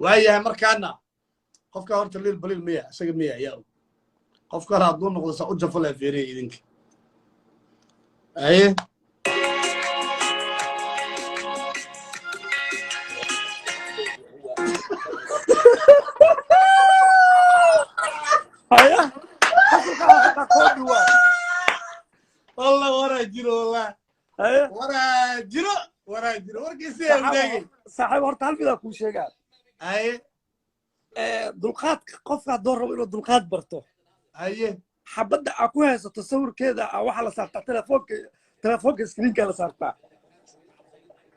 Waayahay, markaana qofka horta Liil Baliil miya? Isaga miya? Yaa og qofka hore hadduu noqdo saa u jafo leh. Fiiriya idinka. Haye. Haya, xasilka xasilka koodi waa. Wallah, waraa jiro, wallah. Haya. Waraa jiro, waraa jiro, warkiisi yaa wadaagay. Saaxiib, horta hal midaa kuu sheegaa. Haye. Dulqaadka qofka hadduu rabo inuu dulqaad barto, xabadda aa ku haysato sawirkeeda aa waxaa la saartaa telefoonka, telefoonka screenka la saartaa.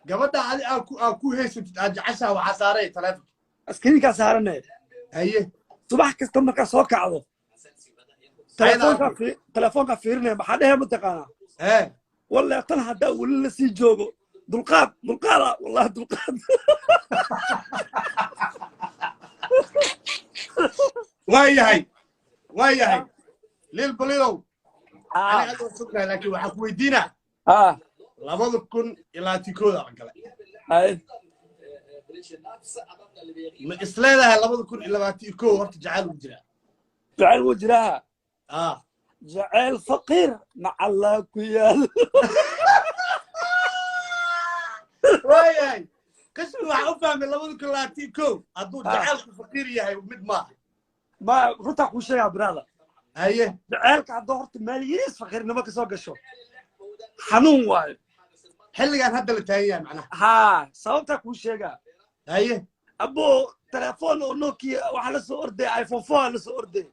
Gabadha adi aa ku haysatid, aad jeceshaha, waxaa saaray taleefonka. Screenkaa saarane. Haye. Subax kasta markaa soo kacdo, telefoonka telefoonka fiirinaya, maxaa dhehe mataqaanaa? Ee. Wallahi tan haddaa weli la sii joogo, dulqaad, dulqaada, wallahi dulqaad. Waayahay, waayahay, Liil Baliilow, ani aad waan sugnahay, laakiin waxaan ku weydiinaa, 2021-da la galay, ma isleedahay 2021 horta jacayl ugu jiraa? Jacayl wuu jiraa. Jacayl faqiir macallaa ku yaal. Waayahay, qismi waxaa u fahmay 2021 hadduu jacaylku faqiir yahay mid maaha. Ma runtaa kuu sheegaa, brother. Haye. Jacaylka hadduu horta maaliyadiis faqiirnimo kasoo gasho, xanuun waayo. Xilligan hadda la taagan yahay macnaha. Haa, sababtaa kuu sheegaa. Haye. Abo, telefoon oo Nokia waxaa la soo ordaya, iPhone 4 la soo ordaya,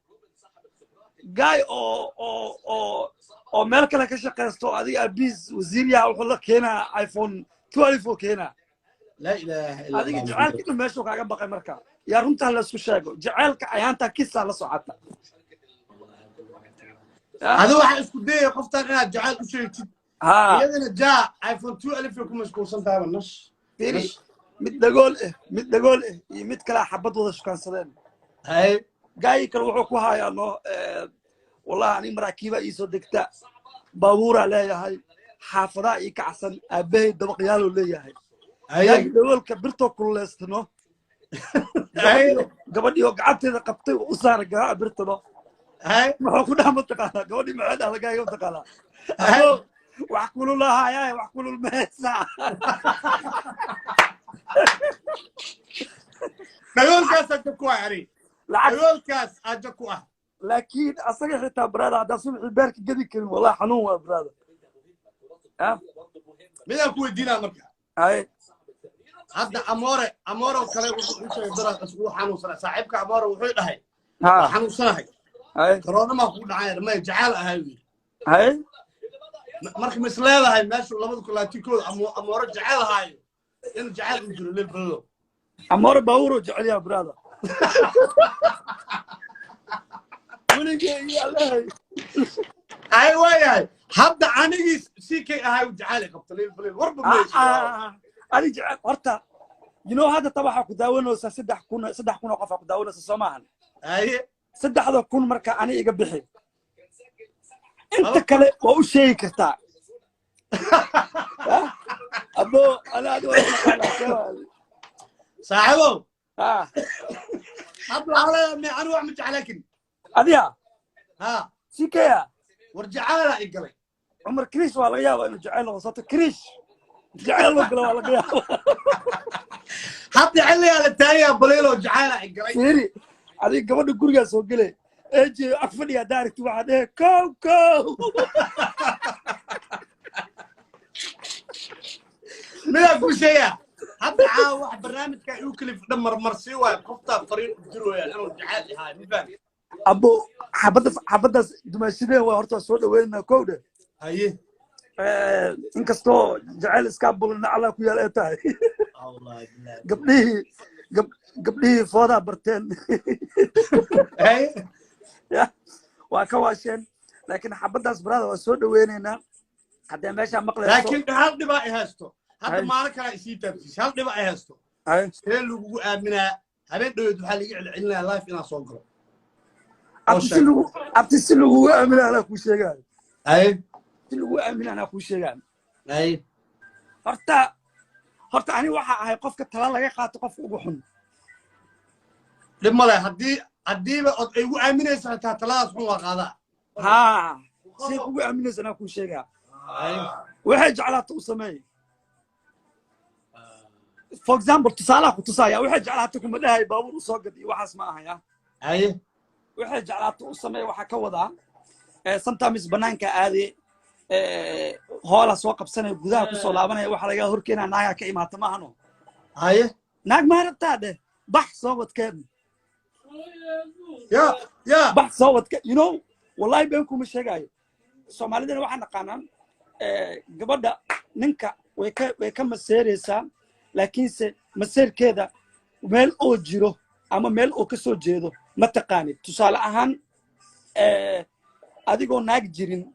guy oo meel kale ka shaqaysto, adiga abiis wasiir yaha, wuxuu la keenaa iPhone 12 oo keenaa. Laa ilaaha illa Adiga Allah. Jacaylka dhan meeshuu kaaga baqay. Marka yaa runtaa la isku sheego, jacaylka ayaantaa kisaa la socota. Adi waxaa isku dayaya qoftaan inaad jacayl u sheegtid, iyadana jaa iPhone 12 ay ku mashquulsan tahayba nash. Firi, mid dhagool eh, mid dhagool eh iyo mid kalea xabad wada shukaansadeen. Haye. Gaayi kale wuxuu ku hayaa, no, wallahi ani maraakiibaa iisoo degta, baabuuraa leeyahay, xaafadaa ii kacsan, aabbahay dabaqyaaluu leeyahay. Haye. Gaagi dhagoolka birtoo kululeystano, Haye. gabadhii oo gacanteeda qabtay u saaray garaaca birtano. Haye. Muxuu ku dhaha mataqaanaa? Gabadhii maxay dhahda gaaga mataqaanaa? Haye. Abo, wax kululahayaa, wax kulul mahaysaa. Dhagoolkaas aja ku ah ani. Lacag. Dhagoolkaas aja ku ah. Laakiin asaga xitaa, brother, haddaan subaxii beerka gedi karin, wallahi xanuun waa, brother. Midaan ku weydiinaa marka. Haye. Hadda Amoore, Amoore oo kale wuxuu u sheegay daraas uu xanuunsanaa saaxiibka Amoore, wuxuu dhahay waa xanuunsanahay, corona maa kugu dhacay? Maya, jacayl ahay uu yidhi. Haye. Marka ma is leedahay meeshu 2021-da Amoore jacayl ahaayo inuu jacayl u jiro, Lil Baliilow? Amoore baabuur oo jecel yaha, brother, weligee iyo Allahay. Ay, waayahay, hadda anigii si kay ahay uu jacayl ay qabto, Lil Baliil warba mayso. Adi jecel horta, hadda ta waxaa ku daawanaysaa 3000, 3000 oo qof aa ku daawanaysa, soo maahan? Haye. 3000 marka ani iga bixi, inta kale waa u sheegi kartaa. Abo, ana adi waa naqaanaa. Saaxiibow, hadda waxaa leedahay me anigu wax ma jeclaa karin. Adiga? Ha. Sikeya. War jacayla i galay. Cumar Krish waa laga yaabaa inuu jecel noqdo, sababto Krish jecel loo galo waa laga yaabaa. Hadda xilligaa la taagayaa, Baliiloo, jacayla i galay. Fiiri, adiga gabadha gurigaa soo gelay, eje ag fadhiya haddaa aragti, waxaa dhehe kow kow. Midaan kuu sheegaa, hadda caawa wax barnaamijka igu kalif dhan marmar sii waayo, qoftaa fariin u dirooya inuu jacayl ahaay, ma fahmi? Abo, xabadda xabaddaas dumaashideen waa horta, waa soo dhaweynaa, kow dhe. Haye. Inkastoo jacayl iskaa bulina Allah ku yaal ee tahay. Wallahi billahi. Gabdhihii gabdhihii foodaa barteen. Haye. Ya, waa ka waasheen, laakiin xabaddaas, brother, waa soo dhaweynaynaa haddee meeshaa maqlayso. Laakiin hal dhibaa i haysto hadda. Haye. Maalin kalaa isii taabsiis, hal dhibaa i haysto. Haye. See lagugu aaminaa? Habeen dhaweed waxaa laga celcelinaya live inaan soo galo oo Abti, si sheeg. lagu, abti, si lagugu aamina anaa kuu sheegaayo. Haye. Si lagu aamina anaa kuu sheegaayo. Haye. Horta ani waxa ahay qofka tala laga qaato qofka ugu xun. Dhib male haddiiba od ay igu aaminayso xitaa taladaas xun waa qaadaa. Haa, say kugu aaminaysa anaa kuu sheegaa. Waxay jeclaata u sameey. For example, tusaalaha ku tusaaya, waxay jeclaata kuma dhahay baabuur usoo gad iyo waxaas ma ahaya. Waxay jeclaata u sameey waxaa ka wadaa, sometimes banaanka aade, hoola soo qabsanaya, gudaha kusoo laabanaya, waxaa laga horkeenaa naagaa ka imaata maahano. Naag maa rabtaa dheh, bax soo wadkeen. Ya ya. Bax soo wadke. You know, wallahi been kuma sheegaayo. Soomaalidana waxaa naqaanaan, gabadha ninka way ka maseeraysaa, laakiinse maseerkeeda meel oo jiro ama meel oo ka soo jeedo ma taqaanid. Tusaale ahaan, adigoo naag jirin,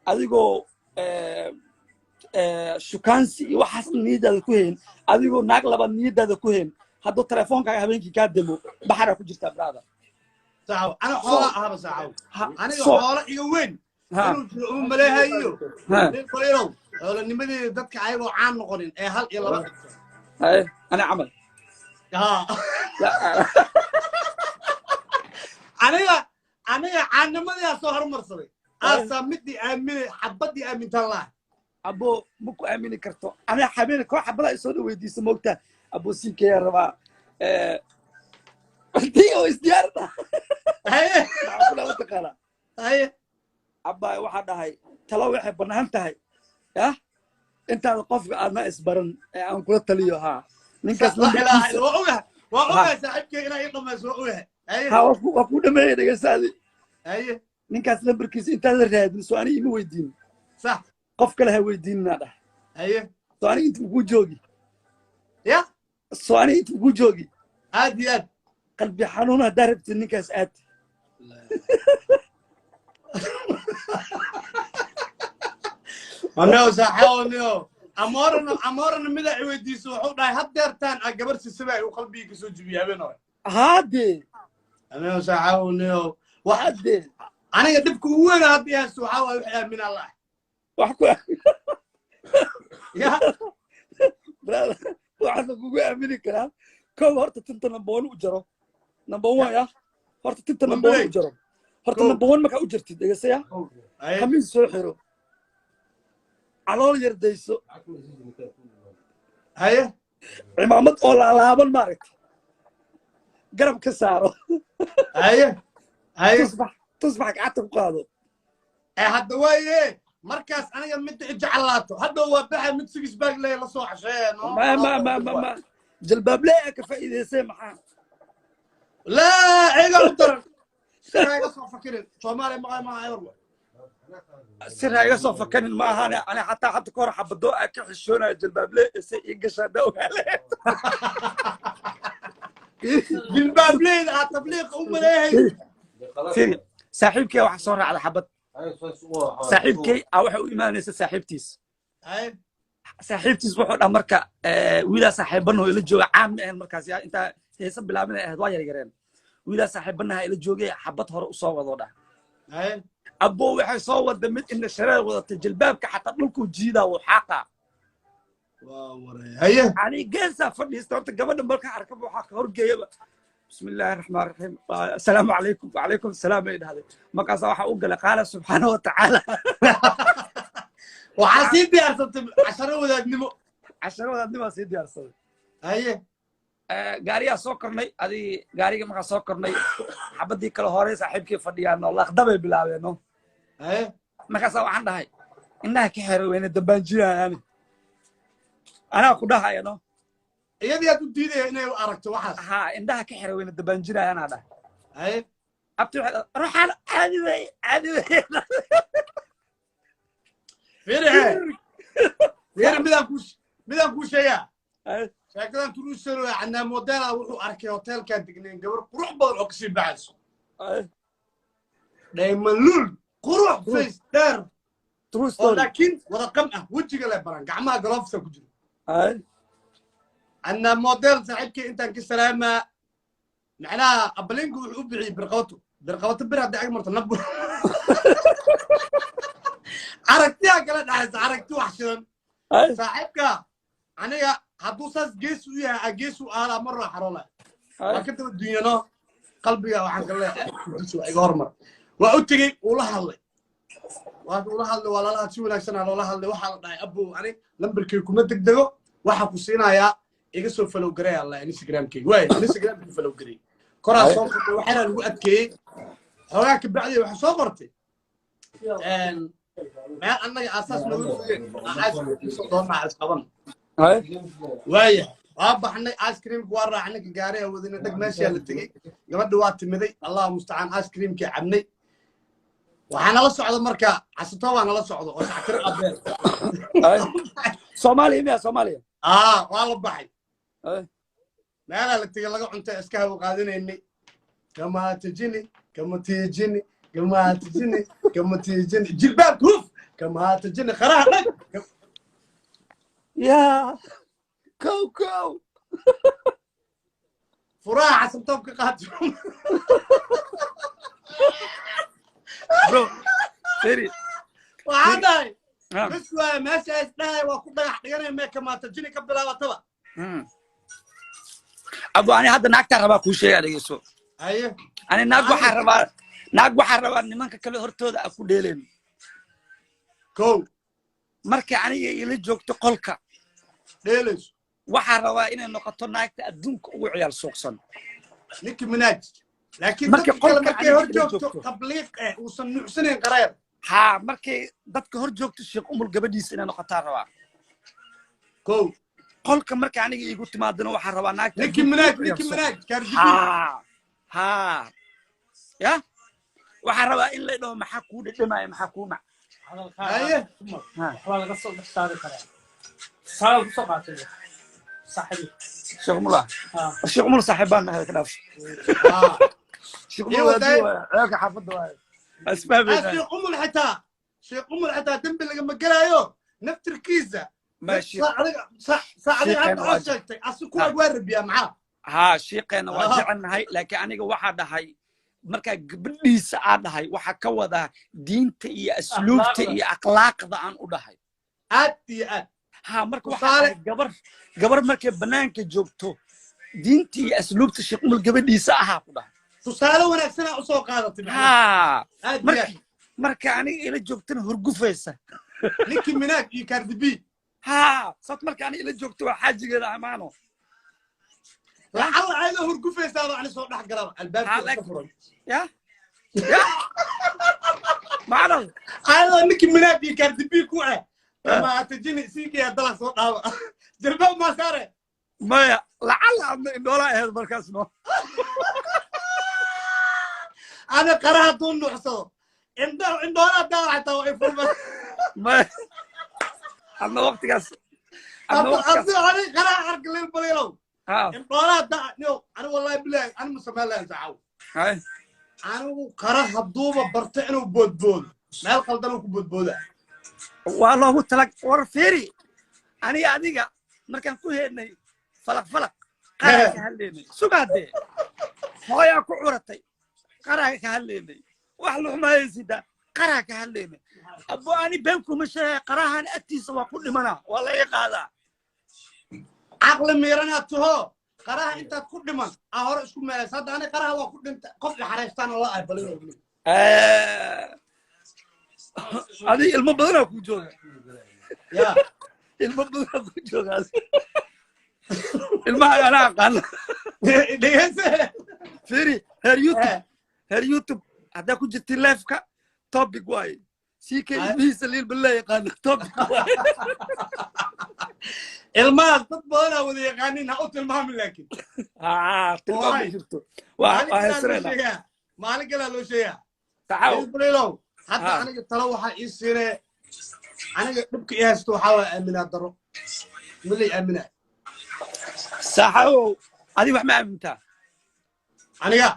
adigoo shukaansi iyo waxaas niyadaada ku hayn, adigoo naag labaad niyadaada ku hayn, hadduu telefoonkaaga habeenkii kaa demo, baxaraa ku jirtaa, brother. Saaxaw, ana xoola ahaba, saaxaw, aniga xoola iga weyn inuu jiro uma maleehayo. Nin qolilow xoolanimadeeda dadka ayagoo caan noqonin ee hal iyo laba dhigto. Ana camal. Aniga caannimadiyaa soo hormarsaday, aasaa midii aaminay, xabadii aamintaan laha. Abo, ma ku aamini karto. Aniga habeen koo xabadaa isoo dha weydiisa, moogtaa, abo siinkeeyaa rabaa tii oo isdiyaarda. Maxaa ku taqaanaa? Abba, waxaa dhahay talo waxay bannaan tahay yah intaada qofka aadna isbaran ee aan kula taliyo. Haa, ninkaas. Waa ogahay, waa ogahay, saaxiibkay, inaa ii dhamayso waa ogahay. Ha, waa ku dhameeyay, dhegeystaadi. Ninkaas lambarkiisa intaada raadin, soo aniga ima weydiin. Qof kale ha weydiininaa dhah. Soo aniga inta makuu joogi? Ya. Soo aniga inta makuu joogi? Aad iyo aad. Qalbi xanuun haddaa rabtid, ninkaas aad. Aneo saaxawo nio amoorana amoorana midaa i weydiiso, wuxuu dhahay had deertaan a gabar sisaba uu qalbigii kasoo jibiyay habeen hore. Haade. Aneo saaxawo nio haade. Aniga dhibka ugu weyn hadda i haysto waxaa waaye wax aamin Allah. Wax ku ya. Brother, waxaana kugu aamini karaa, kow, horta tinta number one u jaro, number one ya. Horta tinta number one u jaro, horta number one markaa u jartid, dhegeysaya, khamiis soo xiro, calool yardayso. Cimaamad oo laalaaban maaragta garab ka saaro. Haye haye. Tusbax, tusbax gacanta ku qaado. Ee hadda waaye markaas aniga midda i jeclaato hadda waa baxa mid six bag leh la soo casheeya. No. Ma ma ma ma ma jalbaable ka faa'iidaysay maxaa? Laa, iga u daran sira iga soo fakirin Soomaaliya maqay ma ayar. Sira iga soo fakanin ma ahane. Ani xataa hadda ka hor xabado aa ka xishoonayo jalbaable se ii gashaa da ogaale. Jilbaableeda aad tabliiqa u maleehay. Firi, saaxiibkay waxaa soo raacda xabad. Saaxiibkay aa waxay u imaanaysa saaxiibtiis. Saaxiibtiis wuxuu dhaa marka, wiilaa saaxiibanaho ila jooga, caam ma ahayn markaas yaa intaa heesa bilaabin ay ahayd, waa yaryareen. Wiilaa saaxiibanaha ila joogay, xabad hore usoo wado dhah. Abbo, waxay soo wada mid indha shareer wadatay, jilbaabka xataa dhulkuu jiidaa, wuu xaaqaa. Haye. Ani geesaa fadhiista. Horta gabadha markaa arkaba waxaa ka horgeeyaba, bismi illaahi raxmaan raxiim, assalaamu calaykum, wacalaykum asalaam ay dhahday. Markaasaa waxaa u galay qaala subxaana wa tacaala. Waxaa sii diyaarsatay casharo wadaadnimo. Casharo wadaadnimaa sii diyaarsaday. Gaariyaa soo kornay. Adi gaariga markaa soo kornay, xabadii kale hore saaxiibkii fadhiyaano, laqdabay bilaabeeno. Markaasaa waxaan dhahay, indhaha ka xero, weyne dambaanjinayaan, anaa ku dhahaya no. Iyadii aad u diidaya inay aragto waxaas. Ha, indhaha ka xero, weyne dambaanjinaya, anaa dhahay. Abti waxay dhahay, ruuxaan caadi wey, caadi wey. Fiiri he, fiiri, midaan kuu sheegaa. Sheekadan turuusano canaa modela wuxuu arkay hotelkan degnayn gabar qurux badan oo kasii baxayso, dhaymaluul qurux, face dheer True oo story. Laakiin wada qam ah, wejiga le baran, gacmaha gloveska ku jiro. Canaa model saaxiibkay intaan ka salaamaa, macnaha abalinku wuxuu u bixiyey birqabato, birqabato bir hadday ag marto nab aragtiyaa kala dhaxaysa, aragti wax shidan. Saaxiibka aniga hadduu saas gees u yahay, a gees u aalaa mar roo xaroola waa ka daba dunyano. Qalbiga waxaan ka leeyahay waa iga hormar. Waa u tegey, uu la hadlay, waa ula hadlay, waa lala si wanaagsanaa loola hadlay. Waxaa la dhahay, "Abow, ani lambarkay kuma degdego, waxaa ku siinayaa iga soo follow garay alla Instagramkayga." Waay, Instagramkii follow garay, koraa soo qortay, waxaana lagu adkeeyey xoogaa. Ka bacdi waxaa soo qortay meel annaga aasaas nooga fogeen, ice cream soo doonaa, isqaban. Waaya, waa baxnay, ice creamka waa raacnay, gaariga wadana dheg, meeshaa la tegey, gabadha waa timiday. Allahu mustacaan, ice creamkii cabnay. Waxaa nala socda marka casito, waa nala socdo oo shactiro abeel. Soomaaliya miya? Soomaaliya? Aa, waa la baxay, meelaa la tegey, laga cunta, iska hawo qaadinaynay. Kamaatijini, kamatiijini, kamaatijini, kamatiijini, jilbaabka huf, kamaatijini, qaraha dhag. Ya kow kow. Furaha xasantoob ka qaato. Bro, feri. Waxaa dhahay, bas waaya, meesha is dhahay waa ku dhagax dhiganaya mee kamaatajini ka bilaabataba. Abu, ani hadda naagtaa rabaa kuu sheegaa, dhegeyso. Haye. Ani naag waxaa rabaa, naag waxaa rabaa nimanka kale hortooda a ku dheeleen. Kow. Marka aniga ila joogto qolka dheelayso, waxaa rabaa inay noqoto naagta adduunka ugu ciyaal suuqsan. Nicki Minaj, laakiin marka dadka kale qolka markay hor aniga ila joogto joogto. Tabliiq eh uusan nuucsanayn qareer. Haa, markay dadka hor joogto Sheekh Umul gabadhiisa inay noqotaa rabaa. Kow. Qolka marka aniga iigu timaadana waxaa rabaa naagta Nicki adduunka Minaj. ugu ciyaal Nicki suuqsan. Minaj, Cardi B. Haa haa, ya waxaa rabaa in la dhaho, "Maxaa kuu dhedhemaya? Maxaa kuu mac?" Haye. Waxbaa laga soo dhex saari karaa, tusaale kusoo qaatay saaxiib. Sheekh Umul ah. Sheekh Umul saaxiib baan nahay, ka dhaaf. Sheekh Umul Iyo waa waday. Waaye ceelka xaafadda waaye, asbaabeynaa. Sheekh Umul xitaa, Sheekh Umul xitaa dembi lagama gelaayo naftirkiisa. Ma sheekh adiga sa adiga Sheekheena hadda waa oo sheegtay asi kuwa waa rabiyaa maxaa? Haa, sheekeena waa jecelnahay, laakiin aniga waxaa dhahay markaa gabadhiisa aa dhahay, waxaa ka wadaa diinta iyo asluubta akhlaaqda. iyo akhlaaqda aan u dhahay. Aad iyo aad. Ha, marka waxaa Tusaale. dhahay gabar markay banaanka joogto diinta iyo asluubta Sheekh Umul gabadhiisa ahaa ku dhahay. Tusaale wanaagsanaa usoo qaadatay macnaha. Ha. Aad iyo marka aad. Marka aniga ila joogtana hurgufaysa. Nicki Minaj iyo Cardi B. Ha, saas marka aniga ila joogto waa xaajigeeda amaano. Lacala ayadoo hurgufaysaaba ani soo dhex galaba albaabkii Ha, iska furan. Ya ya, macnal. Ayadoo Nicki Minaj iyo Cardi B ku ah kamaatajini siikiya dalaq soo dhaaba, jalbaab maa saare. Maya, lacala adna indhoolaa ahayd markaas, no. Ana qaraha hadduu nuuxsado indho indhoolaa daala xataa waa ifurma. Maya, adna waqtigaas, adna waqtigaas. Haddii ani qaraha arka lil baliilow indhoolaa da niyo ani wallahi bilahi ani ma samayn lahayn saxaw. Hay. Anigu qara hadduuba barto inuu boodboodo, meel qaldan uu ku boodbooda. Waa loogu tala war. Fiiri, aniga adiga markaan ku heednay falaq falaq qaraa ka hadlaynay, sugaadee hooyaa ku curatay, qaraa ka hadlaynay, wax luxumahaysida qaraa ka hadlaynay. Abo, ani been kuma sheegay, qarahan agtiisa waa ku dhimanaa, waa laga qaadaa. Caqli miiranaad taho, qaraha intaad ku dhiman aa hore isku meelaysa. Hadda ani qaraha waa ku dhinta, qof ixareystaan la ah baliilow. Adiga ilmo badanaa kuu jooga. Ya. Ilmo badanaa kuu jooga, ilmaha anaa aqaana. Dhegeyse. Fiiri, heer YouTube, heer YouTube haddaa ku jirti live-ka, topic waaye ck ilmihiisa liil balaa yaqaana, topic waaye. Ilmahaas dad badanaa wada yaqaanin, ha u tilmaamin laakiin. Haa, tilmaam ma Waay. jirto, waa maalin waa kalaa loo heesanaynaa. sheegaa, maalin kalaa loo sheegaa. Saxaaw. Baliilow, hadda aniga talo waxaa ii siinee, aniga dhibka ii haysto waxaa waaya aaminaa daro, malay aaminaa. Saxaawow, adiga wax ma aamintaa? Aniga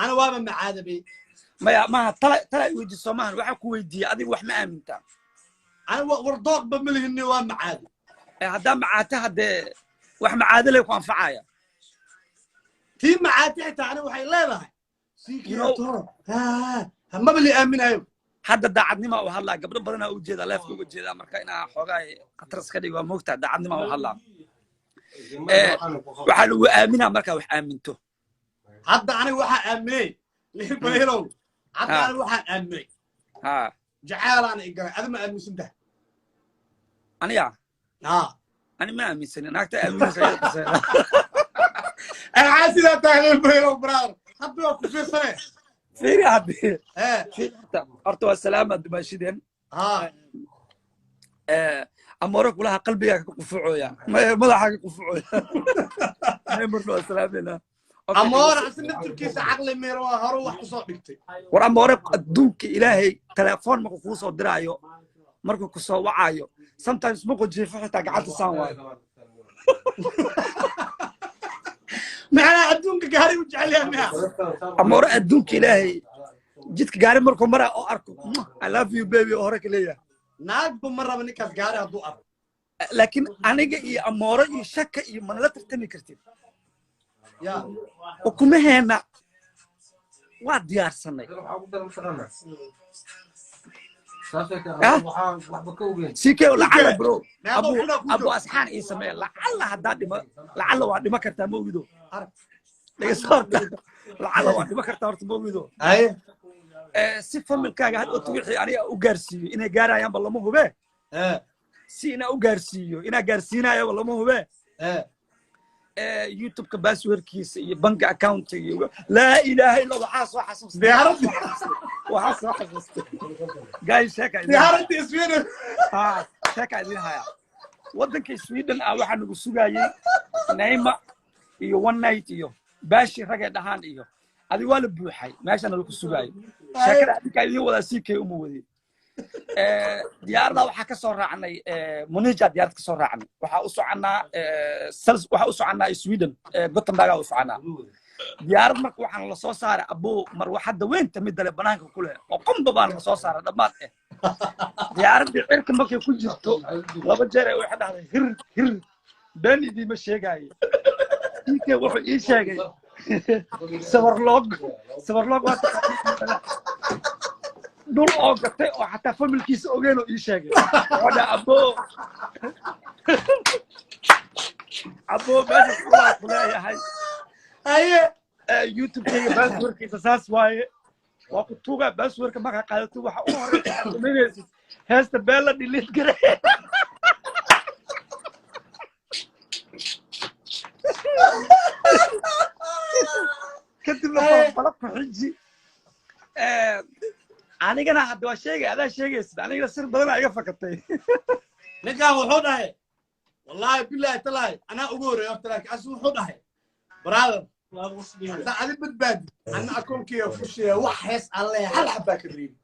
ana waaba macaadabay. Maya, maaha tala, tala i weydiiso maahan, waxaa ku weydiiyey adiga wax ma aamintaa? Ana wardoogba malihini, waa macaadi. Ee haddaa macaata, haddee wax macaadalay ku anfacaya. Tii macaati xitaa aniga waxay leedahay maba li aaminayo. Hadda daacadnima u hadlaa, gabdho badanaa u jeedaa, live-ka uga jeedaa, marka inaa xoogaa khatar iska dhig waa moogtaa. Daacadnima u hadlaa. Waxaa lagu aaminaa markaa wax aaminto. Hadda aniga waxaa aaminay, Liibaylow, hadda aniga waxaan aaminay jaceylaana i galay. Adi ma aaminsan tahay? Aniga? Haa. Ani ma aaminsanin, naagta aaminaysa iyada qasayda. Maxaa sidaa tahay, Liibaylow brother? Hadda waa ku fiirsane. Fiiri haddii ee fiiri horta waa salaama dumaashideen. Amoore kulaha qalbigaa ka qufucooya, madaxa ka qufucooya. Marna waa salaamayna. Okay, Amoore asi naftirkiisa caqli miiro waa hore wax usoo dhigtay. War amoore, adduunka Ilaahay, telefoon markuu kuu soo diraayo, markuu ku soo wacaayo, sometimes markuu jiifo xitaa gacanta saan waayo. Maxaa adduunka gaari u jecel yahay miya? Amoore adduunka Ilaahay, jidka gaari markuu maraa oo arko, "I love you baby," oo hore ka leeyahay. Naagba ma raba ninkaas gaari hadduu arko. Laakiin aniga iyo amoore iyo shaka iyo manala tartami kartid. Ya. Ukumaheena waa diyaarsanay. CK, lacala bro, Meeqa abu kunaa ku abu joog? Asxaan ii samee. Lacala haddaa dhima, lacala waa dhima kartaa, ma ogido? Dhegeyso horta, lacala waa dhima kartaa horta, ma ogido? Haye. Si familkaaga had oto wixii aniga u gaarsiiyo inay gaarayaanba lama hube. Si inaa u gaarsiiyo, inaa gaarsiinayaba lama hube. YouTube-ka passwordkiisa iyo bank account iyo laa ilaaha illa, waxaa soo xasuustay. Diyaaradii. Waxaa soo xasuustay, guys, sheeka idin Diyaaradii Sweden. Ha, sheeka idin haya. Waddanka Sweden ah waxaa nagu sugayay Naima iyo One Night iyo Baashi, ragay dhahaan, iyo adi waa la buuxay meeshana lagu sugaayo. Sheekada adinkaa idiin wadaa, sii kay uma wadin. Diyaaradda waxaa ka soo raacnay Munija, diyaarad ka soo raacnay. Waxaa u soconaa waxaa u soconaa Sweden, Gothenburg u soconaa diyaarad. Marka waxaan la soo saaray abuu marwaxadda weynta midda le banaanka ku leh oo qomba baan la soo saaray dhammaad eh. Diyaaraddii cirka markay ku jirto laba jeer ay waxay dhahday hir hir. Been idiima sheegaaye, CK wuxuu ii sheegay sabarloog. Sabarloog waa taqaanaa, dhul oo gatay oo xataa familkiisa ogeen oo ii sheegay. Wuxuu dhahay, "Aboo, aboo, meesha kulaa ku leeyahay." Haye. YouTube-kayga passwordkiisa saas waaye, waa ku tuugaa. Passwordka markaa qaadato, waxa ugu horeysa aad samaynaysid heesta beella delete gare. Kadibna falfala ku xiji. Anigana hadda waa sheegay, adaa sheegaysid, anigana sir badanaa iga fakatay. Ninkan wuxuu dhahay, wallaahi bilaahi talaahi, anaa ugu horreeya horta, laakiin asu wuxuu dhahay, "Brother, hadda adi badbaadi, anna akoonkeyga ku sheega wax hees aan leeyahay hal xabbaa ka reebi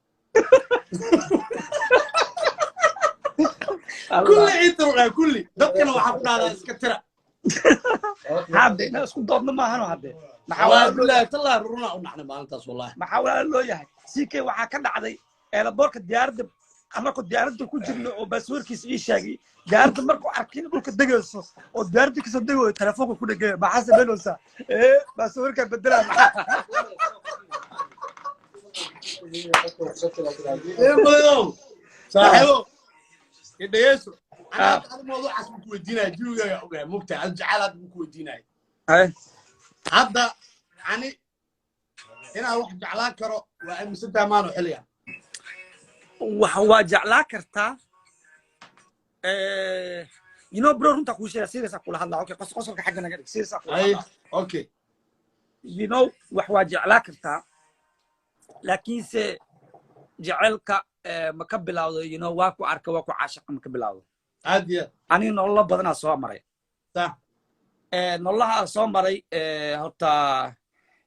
kulli." Intuu dhahay kulli dadkana waxaa ku dhahdaa iska tira. Hadde inaa isku doodno maahano hadde. Maxaa wallaahi walaalo bilaahi talaahi, runaa u nacnay maalintaas wallaahi. Maxaa walaalo loo yahay? CK waxaa ka dhacday eelaboorka diyaaradda, anakoo diyaaradda ku jirno oo baaswoorkiisa ii sheegay. Diyaaradda markuu arkay in dhulka degayso oo diyaaradda kasoo degayo, telefoonka ku dhegaya, "Maxaa samaynaysaa?" "Ee, baaswoorkaa bedelaa." Maxaa? Eebadow saaxiibo, idhegeyso. Anaa hadda adi mawduucaas buu ku weydiinaya, jawigaga ogahay, mugtahay adi jacayl hadda buu ku weydiinaya. Hadda ani inaan wax jeclaan karo waa aaminsantahay maano xilligan? Waxa waa jeclaa kartaa. Bro, runtaa kuu sheega, serious kula hadlaa. Okay, qosolka xagga naga dhig, serious kula hadlaa. Okay. Wax waa jeclaa kartaa, laakiinse jecelka ma ka bilawdo waa ku arka, waa ku caashaqa, ma ka bilawdo. Aad iyo aad. Aniga nololo badanaa soo maray. Nololaha aan soo maray, horta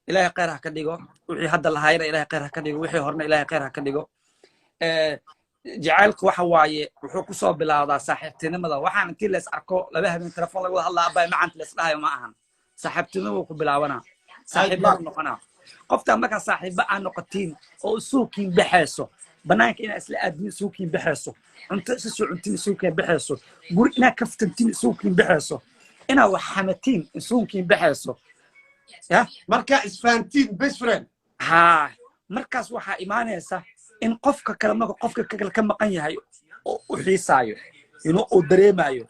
Ilaahay khayr ha ka dhigo wixii hadda lahayna, Ilaahay khayr ha ka dhigo wixii horena, Ilaahay khayr ha ka dhigo. Jacaylku waxa waaye wuxuu ku soo bilowdaa saaxiibtinimada. Waxaan intii lees arko laba habeen telefoon laga wada hadlaa, "Abbaay macanta," lees dhahayo ma ahan. Saaxiibtinimo ku bilaabanaa, saaxiibbaa noqonaa. Qoftaa markaa saaxiibba aa noqotiin oo isuukiin baxayso banaanka, inaa isla aadin isuukiin baxayso, cunto isa soo cuntiin isuukiin baxayso, guri inaa kaftantiin isuukiin baxayso, inaa wax xamatiin isuukiin baxayso, ya. Marka isfahantiin, best friend. Haa, markaas waxaa imaanaysa in qofka kale marka qofka kale ka maqan yahay oo u xiisaayo, inuu uu dareemayo.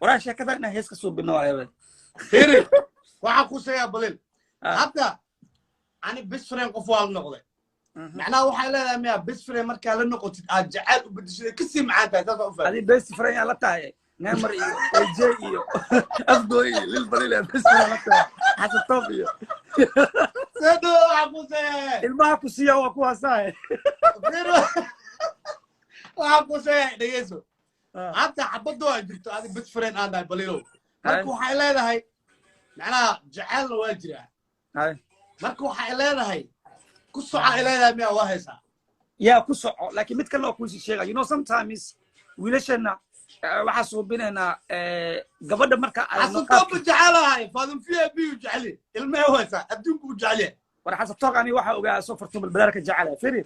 Waraa sheekada inaan hees ka soo bino waayo. Fiiri, waxaan ku sheegaa balil. Hadda ani best friend qof waa la noqday. Macnaha waxay leedahay miya best friend markaa la noqotid aad jacayl u bedeshay kasii macaan tahay, saas u fahmay. Adi best friend yaa la tahay Neymar iyo AJ iyo Afgooy iyo Lil Balil yaa best friend la tahay Xasan Top iyo Sedo waxa ku sheegay ilmaha ku siiya waa kuwaasahay. Waxa ku sheegay dhegeyso. Hadda xabaddu waa jirto adi best friend aan dhahay Balilow. Marka waxay leedahay macnaha jacaylna waa jiraa. Marka waxay leedahay ku soco ay leedahay miya waa haysaa. Yaa ku soco, laakiin mid kalena waa kuusii sheega. You know, sometimes wiilashana waxaa suubinaynaa gabadha marka aragno Xasan Top jecelahay, Faadum VIP u jecel yahay, ilmaha waa haysaa, adduunku u jecel yahay. War Xasan Top ani waxaa ogaa soo fartuun balbalaarka jecelahay firi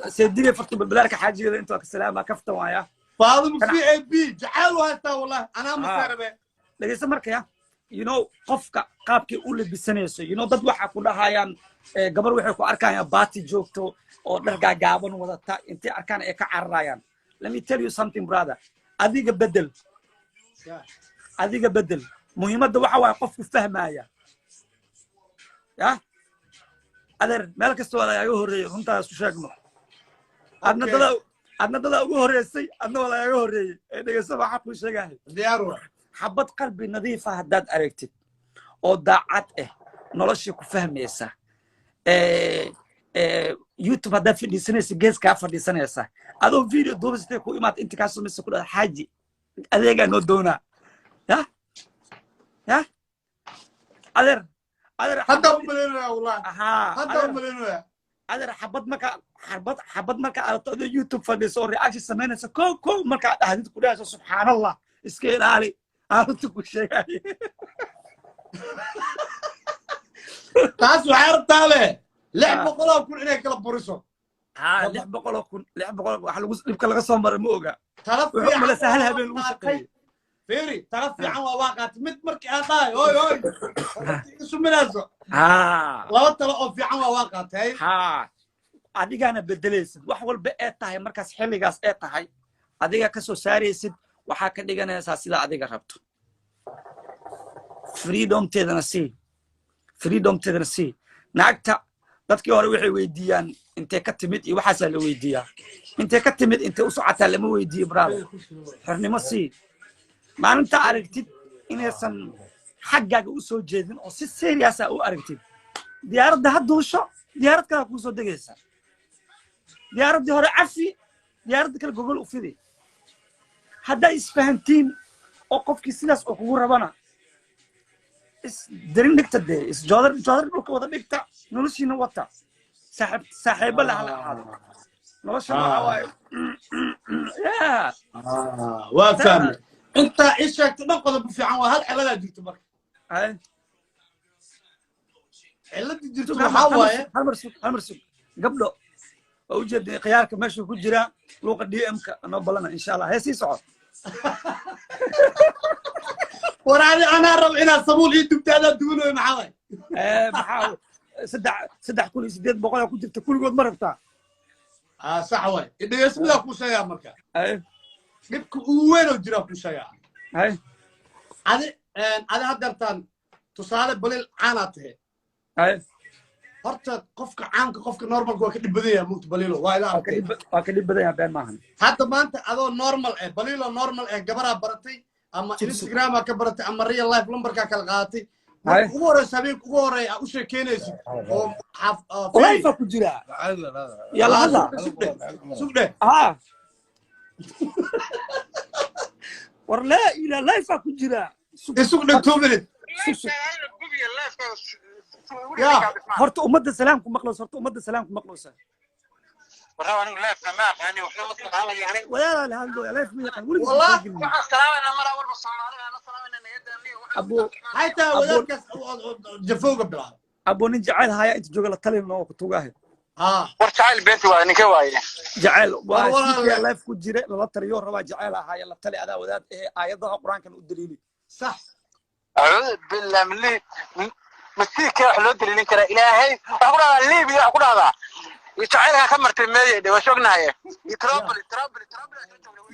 seedige fartuun balbalaarka xaajigeeda intuu ka salaama kaftan waaya. Faadum VIP jecel waa haystaa wallahi anaa masarabe. Dhegeysa markaya, you know, qofka qaabkay u labisanayso, you know, dad waxaa ku dhahayaan gabar waxay ku arkayaan baati joogto oo dhar gaagaaban wadata intay arkaan ay ka cararayaan. Let me tell you something, brother, adiga bedel, adiga bedel. Muhiimadda waxa waaye qofku fahmaya ya adeer meel kasta waa lagaaga horreeyey, runtaa isku sheegno. Adna dada, adna dada ugu horreysay, adna waa lagaaga horreeyey. Ee dhegeysa waxaa kuu sheegahay. Diyaar waa. Xabad qalbi nadiif ah haddaad aragtid oo daacad ah noloshii ku fahmaysa, YouTube haddaad fadhiisanaysa gees kaa fadhiisanaysa adoo video duubasatay ku imaad inta kaa samaysa ku dhahda xaaji adeegaa noo doonaa ya ya adeer adeer. Hadda u malaynaya wallahi. Hadda u malaynaya. Adeer xabad marka xabad marka aragto adoo YouTube fadhiiso oo reaction samaynaysa kow kow markaa dhahdid ku dhahayso subxaanallah iska ilaali aanunta ku sheegaaye. Taas waxay rabtaa le 600,000 inay kala buriso. 600,000, 600 wax lagu dhibka laga soo maray ma oga. Tala wuxuu fiican malaysaa hal habeen lagu waa shaqeeyey. Fiiri, tala fiican waa qaatay mid markii aan dhahay oy oy iga suminayso. Laba talo oo fiican waa qaatay. Adigaana bedelaysid wax walba ee tahay markaas xilligaas ee tahay adiga ka soo saaraysid waxaa ka dhiganaysaa sida adiga rabto. Freedomteedana sii, freedomteedana sii. Naagta dadkii hore waxay weydiiyaan intee ka timid iyo waxaasaa la weydiiyaa, intee ka timid intee u socotaa lama weydiiyo brother. Xornimo sii. Maalinta aragtid inaysan xaggaaga u soo jeedin oo si serious ah u aragtid diyaaradda ha duusho, diyaarad kale kuu soo degaysa, diyaaraddii hore cafi, diyaaradda kale gogol u fidi. Haddaa isfahantiin oo qofkii sidaas oo kugu rabana is darin dhigta dee is joodar joodar dhulka wada dhigta noloshiina wata saaxiib saaxiibo la hala ahaado nolosha waxa waaye yeah. Waa fahmay intaa ii sheegtay dhan qodob fiican waa hal ciladaa jirto marka. Cilada jirto waxaa waaye hal mar sug, hal mar sug gabdho waa u jeednay khiyaarka meeshuu ku jiraa luuqa DM-ka noo ballana insha Allah hee sii soco. War ani anaa rabo inaad sabuul ii dubta adaa duwanayo maxaa waay? Maxaa 3800 ku jirta kulligood ma rabtaa? Sax waay. Dhegeyso midaa kuu sheegaa marka. Dhibka ugu weyn oo jiraa kuu sheegaa. Adi adi haddeertaan tusaale Balil caanaad tahay. Horta qofka caanka qofka normalka waa ka dhib badan yahay mugta Balilo waa ila arkay. Waa ka dhib badan yahay been maahan. Hadda maanta adoo normal eh Balilo normal eh gabaraa baratay ama Instagramaa ka baratay ama real life lambarkaa kala qaadatay. Marka ugu horeysa habeenka ugu horeeya aa u sheekeynaysid oo life ku jira yalla hadla sugdhe. War laa ilaa life ku jira isugdhe 2 minutes. Horta ummadda salaam ku maqlayso, horta ummadda salaam ku maqlayso. Walaal la hadlo life ma yaqaan weligiis. Wallah. Abu xataa wadaadkaas jafowga bilaabay. Abu nin jacayl haya inta jooga la talin oo ku tugahay. War jacayl beenti waaye ninka waaye. Jacayl waa life ku jira lala taliyo rabaa jacayl haya la tali adaa wadaad ee aayadaha quraankan u daliili. Sax. Acuudu billah min masiirka wax loo daliilin karaa ilaahay waxa ku dhahdaa Liibiya waxa ku dhahdaa jacaylka ka martay meeye dhe waa shoognahaye Tripoli Tripoli Tripoli.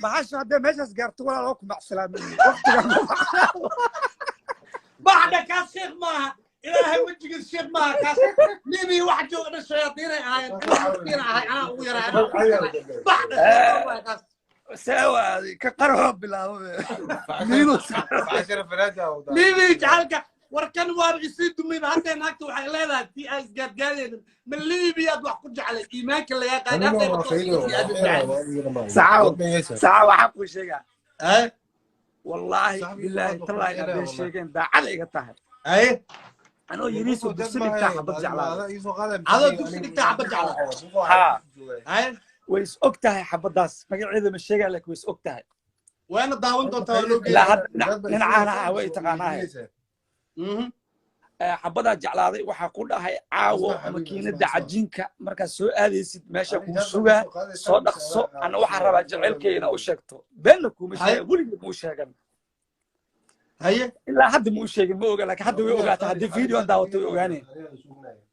Bahasha haddee meeshaas gaarto walaal oo ku macsalaamin waqtigan baxda kaas sheekh maaha. Ilaahay wejigiis sheekh maaha kaas. Libiya waxa jooga dhan shayaadiinay ahaayeen. Miskiin ahay, anaa ugu yaraa, anaa ugu yaraa. Bax dhashay waay kaas. Seewaadi ka qarxoo bilaabo miinus. Libiya jacaylka warkan waaba isii dumayba. Haddee naagta waxay leedahay tii aan isgaadgaadaynin ma Libiyaad wax ku jeclay, iimaanka lagaa qaaday haddayba toos isii aad jeclay. Saxaaw saxaaw, waxaa kuu sheegaa, Ay. Wallaahi bilaahi tallaahi inaad been sheegeen, daacada iga tahay. Ay. Anoo yariiso dugsi dhigtaa xabad jeclaaday. Adoo dugsi dhigtaa xabad jeclaa? Haa. Ay. Way is og tahay xabaddaas, magaceeda ma sheegaa, laakiin way is og tahay. Waana daawan doontaa, waa loo ilaa geeyaa. Hadda dhinacaana ah way taqaanaahe. Xabadaa jeclaaday, waxaa ku dhahay caawo makiinada cajiinka markaad soo aadaysid meesha kuu sugaa, soo dhaqso. Ana waxaan rabaa jaceylkayga inaa u sheegto, beenna kuuma sheega, weligii ma u sheegan. Haye. Ilaa hadda ma u sheegin, ma oga, laakiin hadda way ogaata. Haddii videoan daawato way ogaaneen.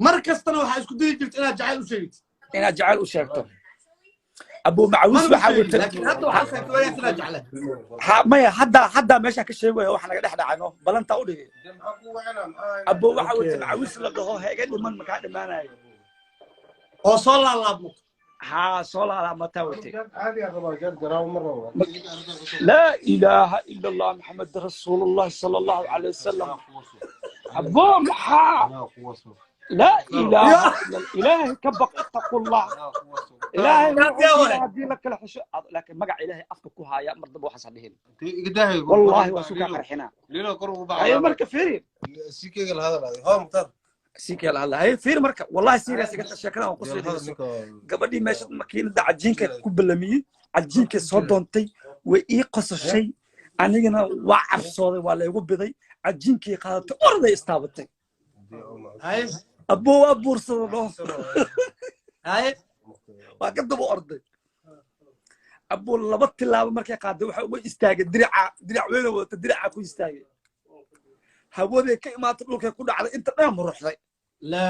Mar kastana waxaa isku dayi jirta inaad jacayl u sheegtid. Inaad jacayl u sheegto. Abuu macawis Mana u waxaa sheegin, wata laakiin hadda waxaa sheegtay wanaagsan inaad jeclay. Ha maya, hadda meesha ka sheegaya waxa naga dhex dhacayno balantaa u dhigay. Abuu waxaa wata macawis la dhaho ha iga dhiman, makaa dhimaanayo. Oo soo laalaabmo. Haa, soo laalaamataa watay. لا إله إلا الله محمد رسول الله صلى الله عليه وسلم. أبو محا لا إله إلا إلهي كبق، اتقوا الله إلهي. يا ولد. هدي لك الحشو، لكن مقع إلهي أفك هايا مرض بو حسن دهين، والله وسوكا قرحنا. هاي مركة فيري سيكي هلا هاي فير مركة، والله serious قلت شكلها وقصة. Gabadhii meesha makiinada cajiinka ku ballamiyey, cajiinka soo doontay, way ii qosashay, anigana waa cabsooday, waa laygu biday. Cajiinkii qaadatay, orday istaabatay. Haye. Aboo waa buursada dhoo. Haye. Waa ka daba orday aboo. Laba tilaabo markay qaaday waxa uga istaagay dirica, diric weyna wadata, dirica ku istaagay. Hawaday ka imaatay, dhulkay ku dhacday, inta dhan muruxday. La.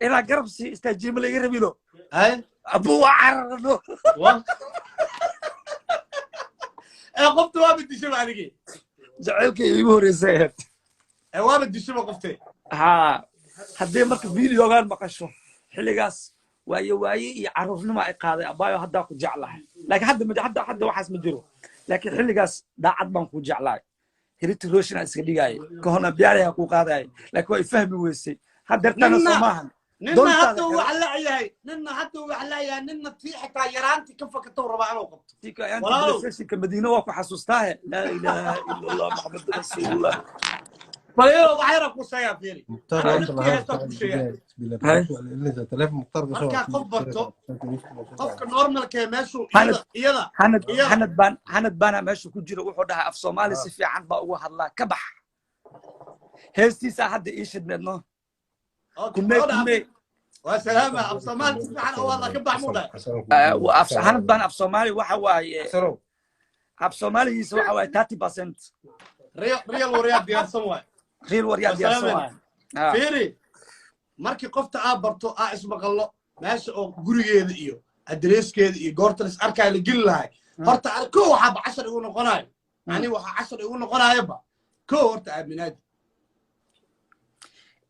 Inaa garab sii istaajiye ma laga rabino. Haye. Aboo waa cararno. Wa ee qofta waaba dishaba anigii. Jacaylkay iigu horreysay ahayd. Ee waaba dishaba qoftee. Haa, haddii marka videogaan maqasho, xilligaas waaye waaye iyo carruurnimo ay qaaday. Abaayo, haddaa ku jeclahay, laakiin hadda hadda waxaas ma jiro, laakiin xilligaas daacad baan ku jeclahay. Hrithik Roshan aan iska dhigaayay kahorna biyaaraha kuu qaadayay, laakiin waa i fahmi weysay haddeertana. Soo maahan. Ninna Doontaada hadda kale. Wax la'yahay ninna, hadda wax la'yahay ninna, tii xitaa yaraantii ka fakatou rabaa inuu qabto. Walaalow. Anti madiina waa ku xasuustaahe. Laa ilaaha ila allah Maxamed rasuulullah. Bal iyadoo wax yara ku sheegaa, fiiri. Markaa qof barto, qofka normalka ee meeshuu Hanad. iyada Hanad. Iyada. Hanad baan, hanad baana meesha ku jira. Wuxuu dhahay af Soomaali si fiican baa ugu hadlaa, ka bax heestiisa hadda ii shidmeedno. Kumee kumee. Waa salaama, af Soomaali si fiican oo hadlaa, ka bax muu dhahay. Hanad baan af Soomaali waxa waaye, af Soomaaligiisa waxa waaye 30%. Real real waryaa diyaarsan waay. Real waryaa diyaarsan Salaam. waaye. Ah. Fiiri, markii qofta aa barto, aa ismaqallo, meesha oo gurigeeda iyo adreeskeeda iyo goortan is arkaaya la geli lahay. Horta ko waxaaba cashar igu noqonayo, ani waxaa cashar igu noqonayoba ko horta aaminaadi.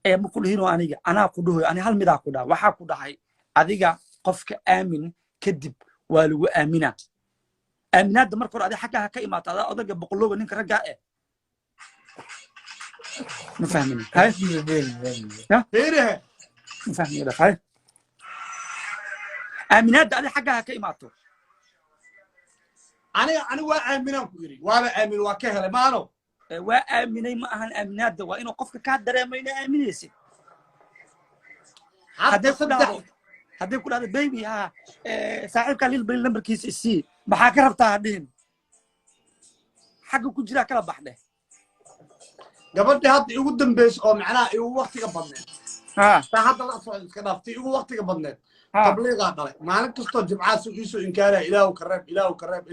Ee ma ku dhihinoo, aniga anaa ku dhahoy, ani hal midaa ku dhaha, waxaa ku dhahay adiga qofka aamin, kadib waa lagu aaminaa. Aaminaadda marka hore adiga xaggaha ka imaata, adaa odaga boqolooga ninka raggaa eh, ma fahmin? Hay. Fiirihe. Ma fahmin? Hay, aaminaadda adiga xaggaha ka imaato. Aniga ani waa aaminaan ku yidhi, waaba aamin, waa ka helay maano. Ee, waa aaminay ma ahan. Aaminaadda waa inuu qofka kaa dareemo inaa aaminaysid. Hadda Hadday ku saddex dhahdo, hadday ku dhahdo baby ha, saaxiibkaa lil bali lambarkiisa isii, maxaa ka rabtaa ha dhihin, xagga ku jiraa kala baxdhe. Gabadhii hadda igu dambaysa oo macnaha igu waktiga badneed, ha taa hadda la socda iska dhaaftay, igu waktiga badneed, ha tabliiqaa dhalay. Maalin kastoo jimcaha si iisoo inkaaraya, Ilaahu ka reeb, Ilaahu ka reeb.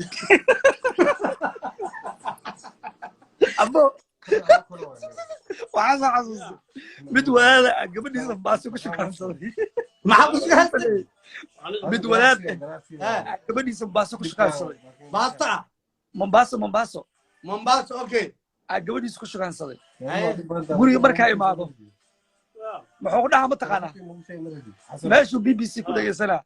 Abo waxaa soo xasuustay mid walaada ah gabadhiisa baasi ku shukaansaday. Maxaa ku sugaastay? Mid walaad ah gabadhiisa baaso ku shukaansaday. Baasta ah? Mombaaso, Mombaaso. Mombasa, okay. Ah, gabadhiisa ku shukaansaday. Guriga markaa imaado Muxuu ku dhahaa mataqaanaa? Meeshuu BBC ku dhegeysanaa,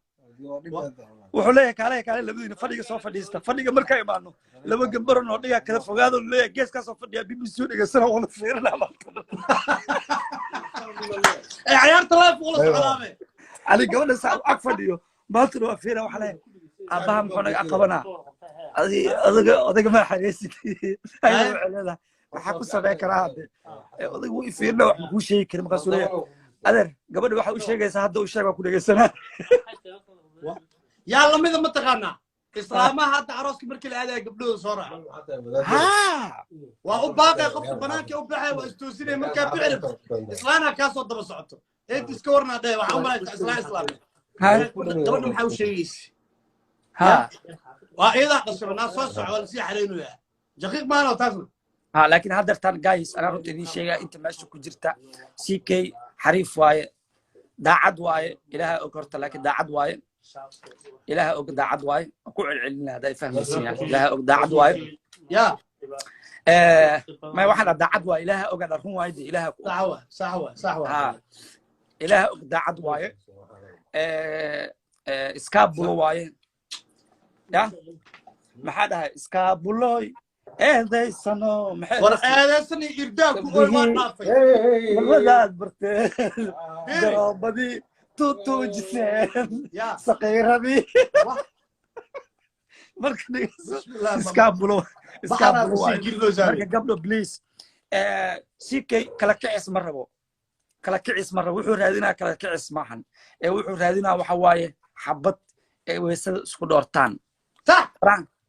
wuxuu leeyahay, "Kaale, kaale, labadiina fadhiga soo fadhiista." Fadhiga markaa imaano, laba gambaro noo dhigaa, kala fogaado leeyahay. Geeskaa soo fadhiya, BBC u dhegeysana, wada fiirinaa maanta. Ee ciyaarta live ula socdaabe. Ali gabadha saa ag fadhiyo maantana waa fiira. Waxaa leeyahay, "Aabbaha muxuu naga qabanaa? Adiga odayga ma xareysid." Ayada waxay leedahay, "Maxaa ku samayn karaa hadde? Odayga wuu ifiirna, wax makuu sheegi karin." Markaasuu leeyahay, "Adeer, gabadha waxa u sheegaysaa hadda u sheeg, waa ku dhegeysanaa." Yaa lamida mataqaanaa? Islaamaha hadda arooska markii la aadaya gabdhahooda soo raaca. Waa u baaqay qofka banaanka u baxay, waa istoosinay markaa bixi rabto, islaanaa kaa soo daba socoto. Eed iska warnaa dheh, waxaa u malaysaa islaan islaamay. Gabadha maxaa u sheegaysa? Waa iyadaa dhashay, naa soo soco, waa lasii xareynayaa, jaqiiq maano taasna. Ha, laakiin haddeertaan guys, anaa runta idiin sheegaa inta meesha ku jirta, CK xariif waaye, daacad waaye, Ilaaha og horta, laakiin daacad waaye, Ilaaha og daacad waaye. Waan ku celcelinaa haddaa fahmaysin, Ilaaha og daacad waaye. Ya. May waxaan dhaha daacad waaye, Ilaaha og aan run waaye de, Ilaaha ku og. Sax wa, sax wa, sax wa. Ha, Ilaaha og daacad waaye. Iskaabulo waaye. Ya maxaa dhahay? Iskaabuloy eedaysano maxay? War eedaysan iyo irdaa ku oy waa dhaafay. Balwadaad barteen, garoobadii tutuujiseen, ya saqiiradii. Marka dhegeyso, iskaabulo, iskaabulo waaye. Marka gabdho, please, CK kala kicis ma rabo, kala kicis ma rabo. Wuxuu raadinaa kala kicis maahan ee wuxuu raadinaa waxa waaye xabad ee weysada isku dhoortaan. Sax.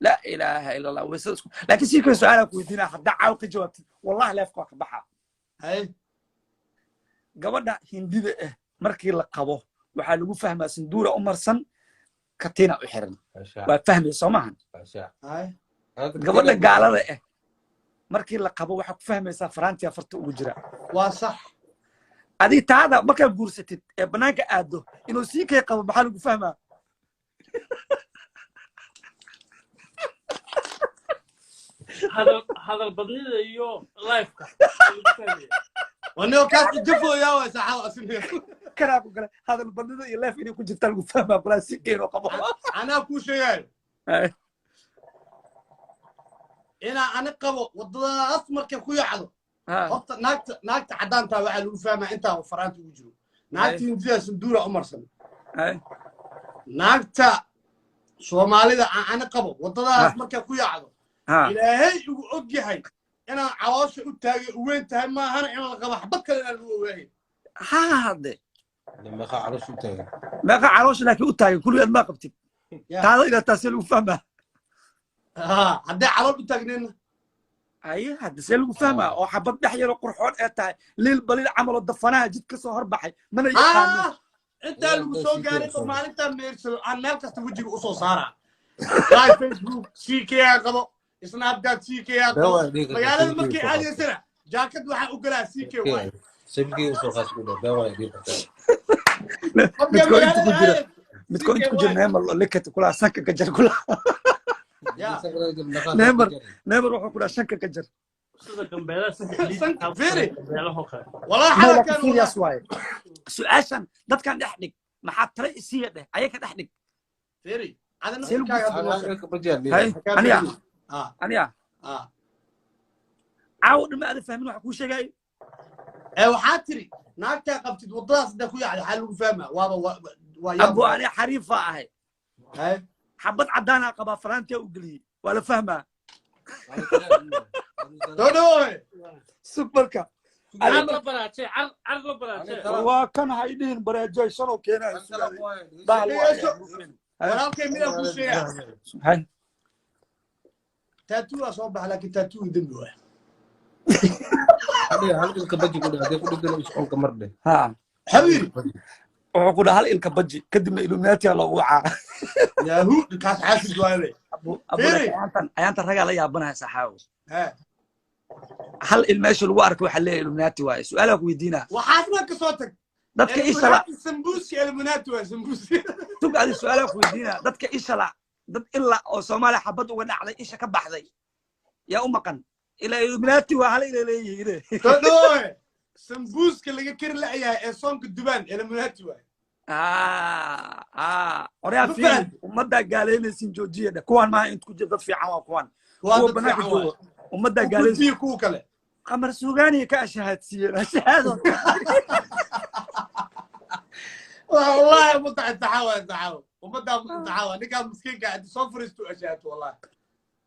Laa ilaaha ila Allah, weysada isku. Laakiin CK su-aalaa ku weydiinaa, haddaa caaw ka jawaabtid, wallahi leefka waa ka baxa. Hay. Gabadha Hindida ah markii la qabo, waxaa lagu fahmaa sinduura u marsan, katiina u xiran, waa fahmay soo maahan? Hay. Gabadha gaalada ah markii la qabo, waxaa ku fahmaysaa farantiya farta ugu jira. Waa sax. Adii taada markaa guursatid ee banaanka aado, inuu sii kay qabo maxaa lagu fahmaa? Hadal badnida iyo lifeka. Wanio kaas jafooyaa waa saxaw asiniya. Kanaa ku kale, hadal badnida iyo life inay ku jirtaa lagu fahmaa kulaa si keenoo qabo. Anaa kuu sheegayo inaa ani qabo waddadaas markay ku yacdo. Horta naagta caddaantaa waxaa lagu fahmaa intaa faraanta ugu jiro. Naagta Hindidaa sanduura u marsan. Naagta Soomaalida aan ani qabo, waddadaas markay ku yacdo, Ilaahay ugu og yahay inaan caloosha u taagay u weyn tahay maahana, in la qabo xabad kale inaan lagu ogaahay. Ha, hadde meeqa caloosha laakiin u taagan kulligeed maa qabtid taada ilaa taasee lagu fahmaa? Haddii calool u taagneenna? Aye, hadda see lagu fahmaa oo xabad dhex yaroo qurxoon ee tahay liil baliil camal oo dafanaha jid ka soo horbaxay mana yaqaano? Intaa lagu soo gaaray oo maalintaa meersado aan meel kasta wejiga usoo saaraa, live Facebook CK aa qabo, Snapchat CK aa qabo, magaalada markay aadaysana jaakad waxaa u galaa CK waay. Midkoo inta ku jira, midkoo inta ku jira, neemar likat kulaa, sanka ka jar kulaa. Neemar, neemar wuxuu ku dhaha shanka ka jar. Sida gambeelaha. Sanka, fiiri. Gambeelahoo kale. Walaa Ma laakiin xalalkan serious waaye su-aashan. Dadkan dhex dhig, maxaa tale isiiya dheh, ayaka dhex dhig. Fiiri adina. See lagu fikirkaaga hadda noo sheeg. Hay, aniya aniya caawo dhama aada fahmin waxa kuu sheegaayo. Ee waxaa tiri naagtaa qabtid waddadaas haddaa ku yacda waxaa lagu fahmaa waaba waa yaab. Abu, ani xariifa ahay. Hay. Xabad caddaanaa qabaa, faraantiyaa u geliyey, waa la fahmaa. Soo dhawowe. Sug marka. Car la baraajee, car car la baraajee. Waa kan ha idhihin bareejaysan oo keenayo bahal waa. Dhegeyso. Walaalkay, midaan kuu sheegaa. Hay. Tattoo waa soo baxa, laakiin tattoo dembi waay. Ha. Xabiiri. Wuxuu ku dhaha hal ilka baji, kadibna Illuminati loogu wacaa. Yahu kaas xaasid waaye. Abu abu. Fiiri. Ayaantan ragaa la yaabanaya saxaawo. He. Hal il meesha lagu arko waxaa leeyahay Illuminati waaye. Su-aalaa ku weydiinaa. Waxaasna ka soo tag. Dadka ishala. Sambuuski Illuminati waa sambuuski. Tug adi, su-aalaa ku weydiinaa. Dadka ishala, dad ilaa oo Soomaaliya xabad uga dhacday, isha ka baxday, yaa u maqan ilaa Illuminati waa hal ila leeyihiin. Soo dhawowe. Sambuuska laga kari la'yahay ee soonka dubaan Illuminati waay. Oryaa Ma fiiri, fahanti? Ummaddaa gaalaynaysin, joojiya dheh. Kuwaan maaha inta ku jira, dad fiican waa kuwaan. Waa Kuwa dad banaanka fiican waay. jooga ummaddaa gaalaysa. Gudbiyo kuwa kale. Qamar Suugaaniya ka ashahaadsiiyeen ashahaado. Wallahi ummadda imtixaan waa imtixaan, ummaddaa imtixaan waa ninkaa miskiinka inta soo fariisto ashaato wallahi.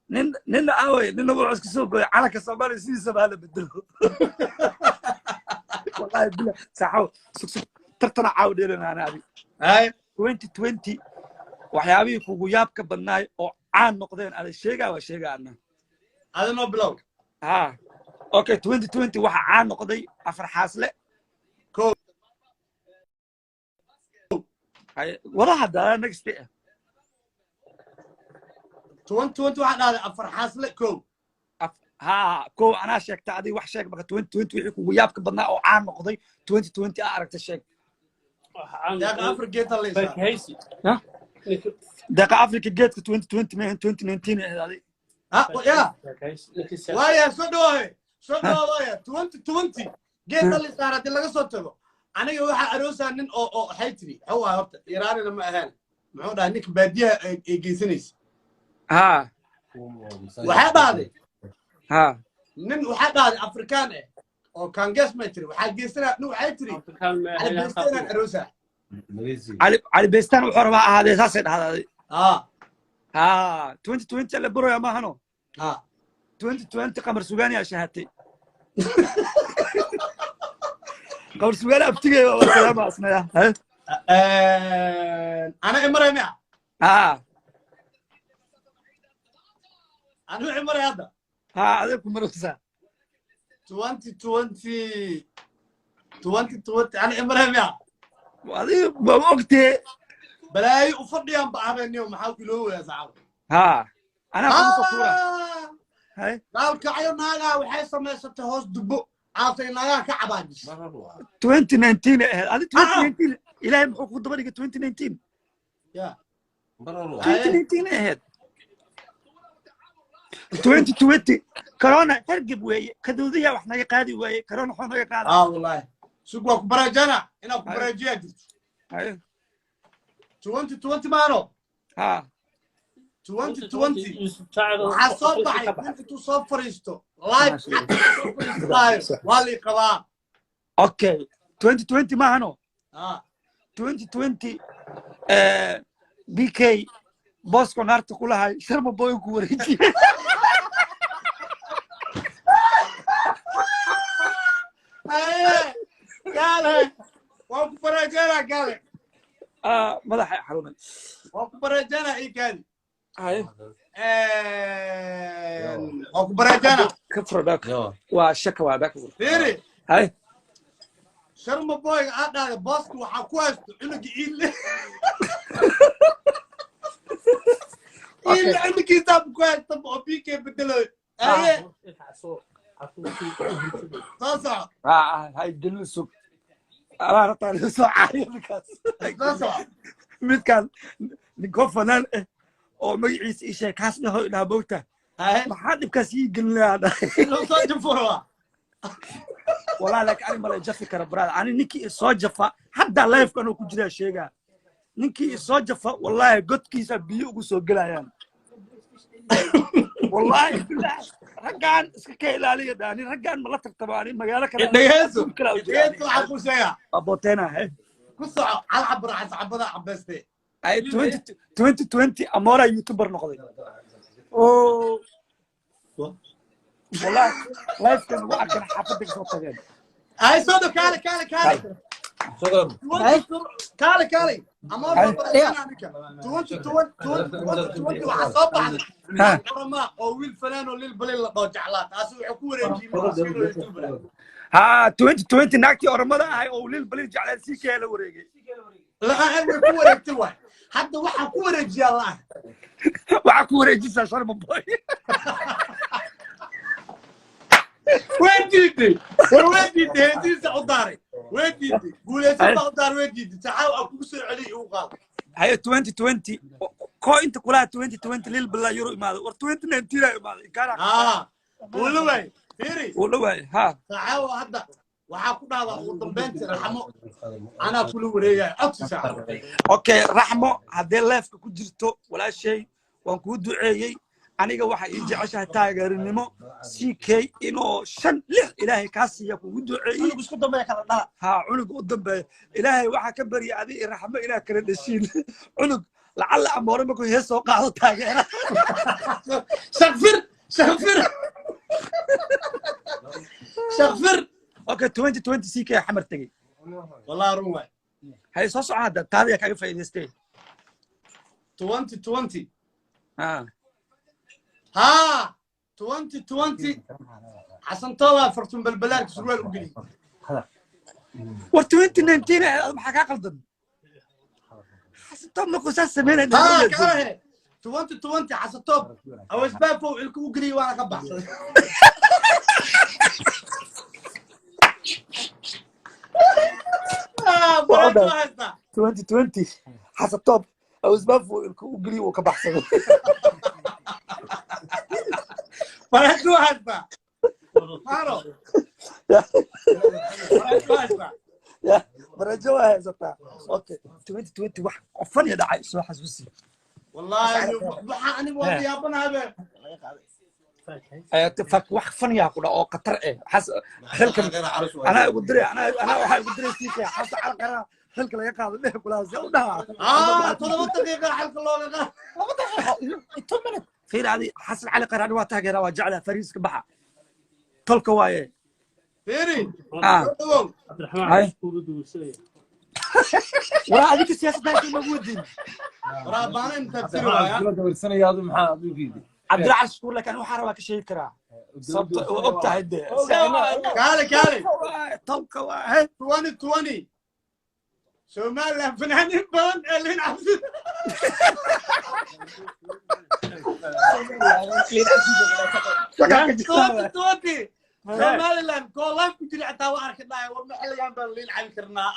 Nin ninna aaway, ninna wuxuu iska soo gooyay calanka Soomaaliya sidiisaba hala bedelo. Wallahi bila saaxo, sug sug, tartana caaw dheelana ana adi. Hay. 2020 waxyaabihii kugu yaabka badnaay oo caan noqdeen ada sheegaa, waa sheegaa adna. Adinoo bilow. Ha, okay, 2020 waxa caan noqday afar xaasle. Kow. Hay, wada hadda next. 2020 waxaa dhahday afar xaasle, kow. Ha, kow anaa sheegta, adiga wax sheeg marka. 2020 wixii kugu yaabka badnaa oo caan noqday 2020 aa aragta, sheeg. Deeqa afar geeta laysaa. Faakahaysi. Ha? Deeqa Africa geedka 2020 maahan, 2019 ahayd adi. Ha ya. Faakahaysi. Ninkii siyaasad- Waaya, soo dhawaaye, soo dhawaa. 2020 geeta laysaar haddii laga soo tago, aniga waxaa aroosaa nin oo waxay tiri muxuu ahaa horta, Iraanina ma ahaan, muxuu dhahay ninka baadiyaha ay geysanaysa. Waxaa dhahday nin, waxaa dhahday Afrikaan ah oo Kangees may tiri, waxaa geysanaa nin, waxay tiri Afrikaan ma Cali Beesteenaan aroosaa. Cali, Cali Beestaan wuxuu rabaa ahaadee, saasay dhahdaa adi. Ha. Ha, 2020 la baroya maahano. Ha. 2020 Qamar Sugaani aa shahatay. Qamar Sugaani abtigay waa salaama asnaya. Ana imaray miya? Ha. Ana wixii maray hadda. Ha, adeeg ku maraysaa. 2020, 2020 ana imaray miya? Adiga waa ogtee. Balaayo u fadhiyaan ba ahabeeniyo, maxaa iloowayaa saacada? Ha, anaa kugu soo tuura. Hay. Gaalkacyo naagaa waxay samaysatay hoos dubo caatay, naagaha ka cabaajis. 2019 ay ahayd adi. 2019 Ilaahay muxuu kugu daba dhigay 2019? Ya. 2019 ay ahayd. 2020 corona hergeb weeye, kaduudiya wax naga qaadi waaye, corona waxaa naga qaada. Ah, wallahi sug, waa ku baraajana inaa ku baraajiyaa jirto. Hay. 2020 maano? Ha. 2020 Yusuf Jacayl oo waxaa soo qolkii baxay ka baxay. nin intuu soo fariisto live cad soo fariistaayo, waa lii qabaa. Okay, 2020 maahano? Ah. 2020 BK boosko naarta ku lahay Sharma Boy ku wareejiyey. Haye, gaale waa ku baraajana gaale. Ah, madaxa xanuunay. Waa ku baraajana ii kaadi. Hay. Waa ku baraajana. Ka furo baak, waa shaka, waa baak. Fiiri. Hay. Sharma Boyga aa dhahday booska waxaa ku haysto cunuga iille, iille cunugiisaa ku haysta oo BK bedeloy. Haye, soo soco. Ah, hay, gelin, sug, anaa rabtaa laga soo caayo midkaas. Soo soco. Midkaan ninkoo fanaan ah oo magaciisa ii sheeg, kaas dhaho idhaha mogta. Haye. Maxaa dhibkaas ii gelinayaa dhahay? Inuu soo jafuro. Wallahi laakiin ani mala jafi kara brother. Ani ninkii isoo jafa hadda live anoo ku jiraa sheegaa, ninkii isoo jafa wallahi godkiisa biyo ugu soo gelayaan, wallahi billahi. Raggaan iska ka ilaaliya dhaani, raggaan ma la tartamo ani magaalo kale. Dhegeyso. Kale u jiraa. Dhegeyso, waxaa ku sheegaa. Waa booteena he. Ku soco calcabra cascabada cabayste. Ay, 20 2020 Amora YouTuber noqday oo wallahi live-kan ugu arkan xaafadda kasoo tageen. Ay, soo dhow, kaale kaale kaale kaale kaale ama 2020 waxaa soo baxday orama oo wiil fanaan oo Lil Balil la dhoo jeclaa, taasi wuxuu ku wareejiyey miskiin oo YouTuber ah. Ha, 2020 naagtii Oramada ahay oo Lil Balil jeclaa sii kee la wareegay. La-aan way ku wareegtay waay, hadda waxaa ku wareejiyaa la-ah. Waxaa ku wareejisaa Sharma Boy. Way diiday, war way diiday, heesihiisa u daaray way diiday, guulaysan baa u daaray way diiday, saxaaw aan kugu soo celiyay ugu qaado. Haye, 2020 ko inta kulaha 2020 Lil Balil Euro imaaday, war 2019 aa imaaday inkaana. Aa, wuu la waayey, fiiri. Uu la waayay ha. Saxaaw hadda Waxaa ku dhahdaa ugu dambeyntii Raxmo anaa kula wareegaya codsi saaca. Okay, Raxmo, haddee leefka ku jirto walaashay, waan kuu duceeyey. Aniga waxa ii jeceshahay taageerinimo CK inuu 5 6 Ilaahay kaa siiya kugu duceeyey. Cunug isku dambeeya kala dhala. Ha, cunug u dambeeya Ilaahay waxaa ka barya adi iyo Raxmo inaa kala dhashiin cunug lacalla ama hore markuu hees soo qaado taageera. Shakfir, shakfir, shakfir. Okay, 2020 CK Xamar tegey. Wallahi run waay. Hay, soo soco hadda, taadiya kaaga faa'iidaystay. 2020. Ha. Haa, 2020 Xasan Tooba Fartun Balbalaarka surwaal u geliyey. War 2019 maxaa kaa qaldan? Xasan Toob markuu saas sameynaya. Haa, kaalahe, 2020 Xasan Toob Awasbaafow ilka u geliyey, waana ka baxsaday. Ah, bareeto haystaa. 2020 Xasan Toob Awsbaafu ilka u geliy, uu ka baxsaday. Bareeto haystaa maano, bareeto haystaa. Ya barajo waa haysataa. Okay, 2020 wax qofan ya dhacay, soo xasuusi. Wallahi waxaa anigu waan yaabanahabe. Wax fan yaa ku dha oo khatar eh xas xilka anaa igu diray, anaa waxaa igu diray siikay Xasan Calqara xilka laga qaado dheh kulaha see u dhahaa. Ah, 7 daqiiqa xalka looga qaado. 2 minute. Fiir, adi Xasan Cali Qaraani waa taageeraa, waa jeclaa, fariiska baxa tolka waaye. Fiiri. Ah. Soo dhawow. Cabdiraxmaan. Hay. Iskuulu duursanaya. Waraa adinka siyaasadda halkii noogu wadin. Waraabaanin tafsir waaya. Cabdiraxmaan Shukuur, laakiin waxaan rabaa ka sheegi karaa sababto waa og tahay dee. Kaale, kaale. Tolka waa he. 2020 Somaliland fanaaniin badan ee liin cabsi. 2020 Somaliland koo live ku jira xitaa waa arki dhahay, war ma xilligan baan liin cabi karnaa?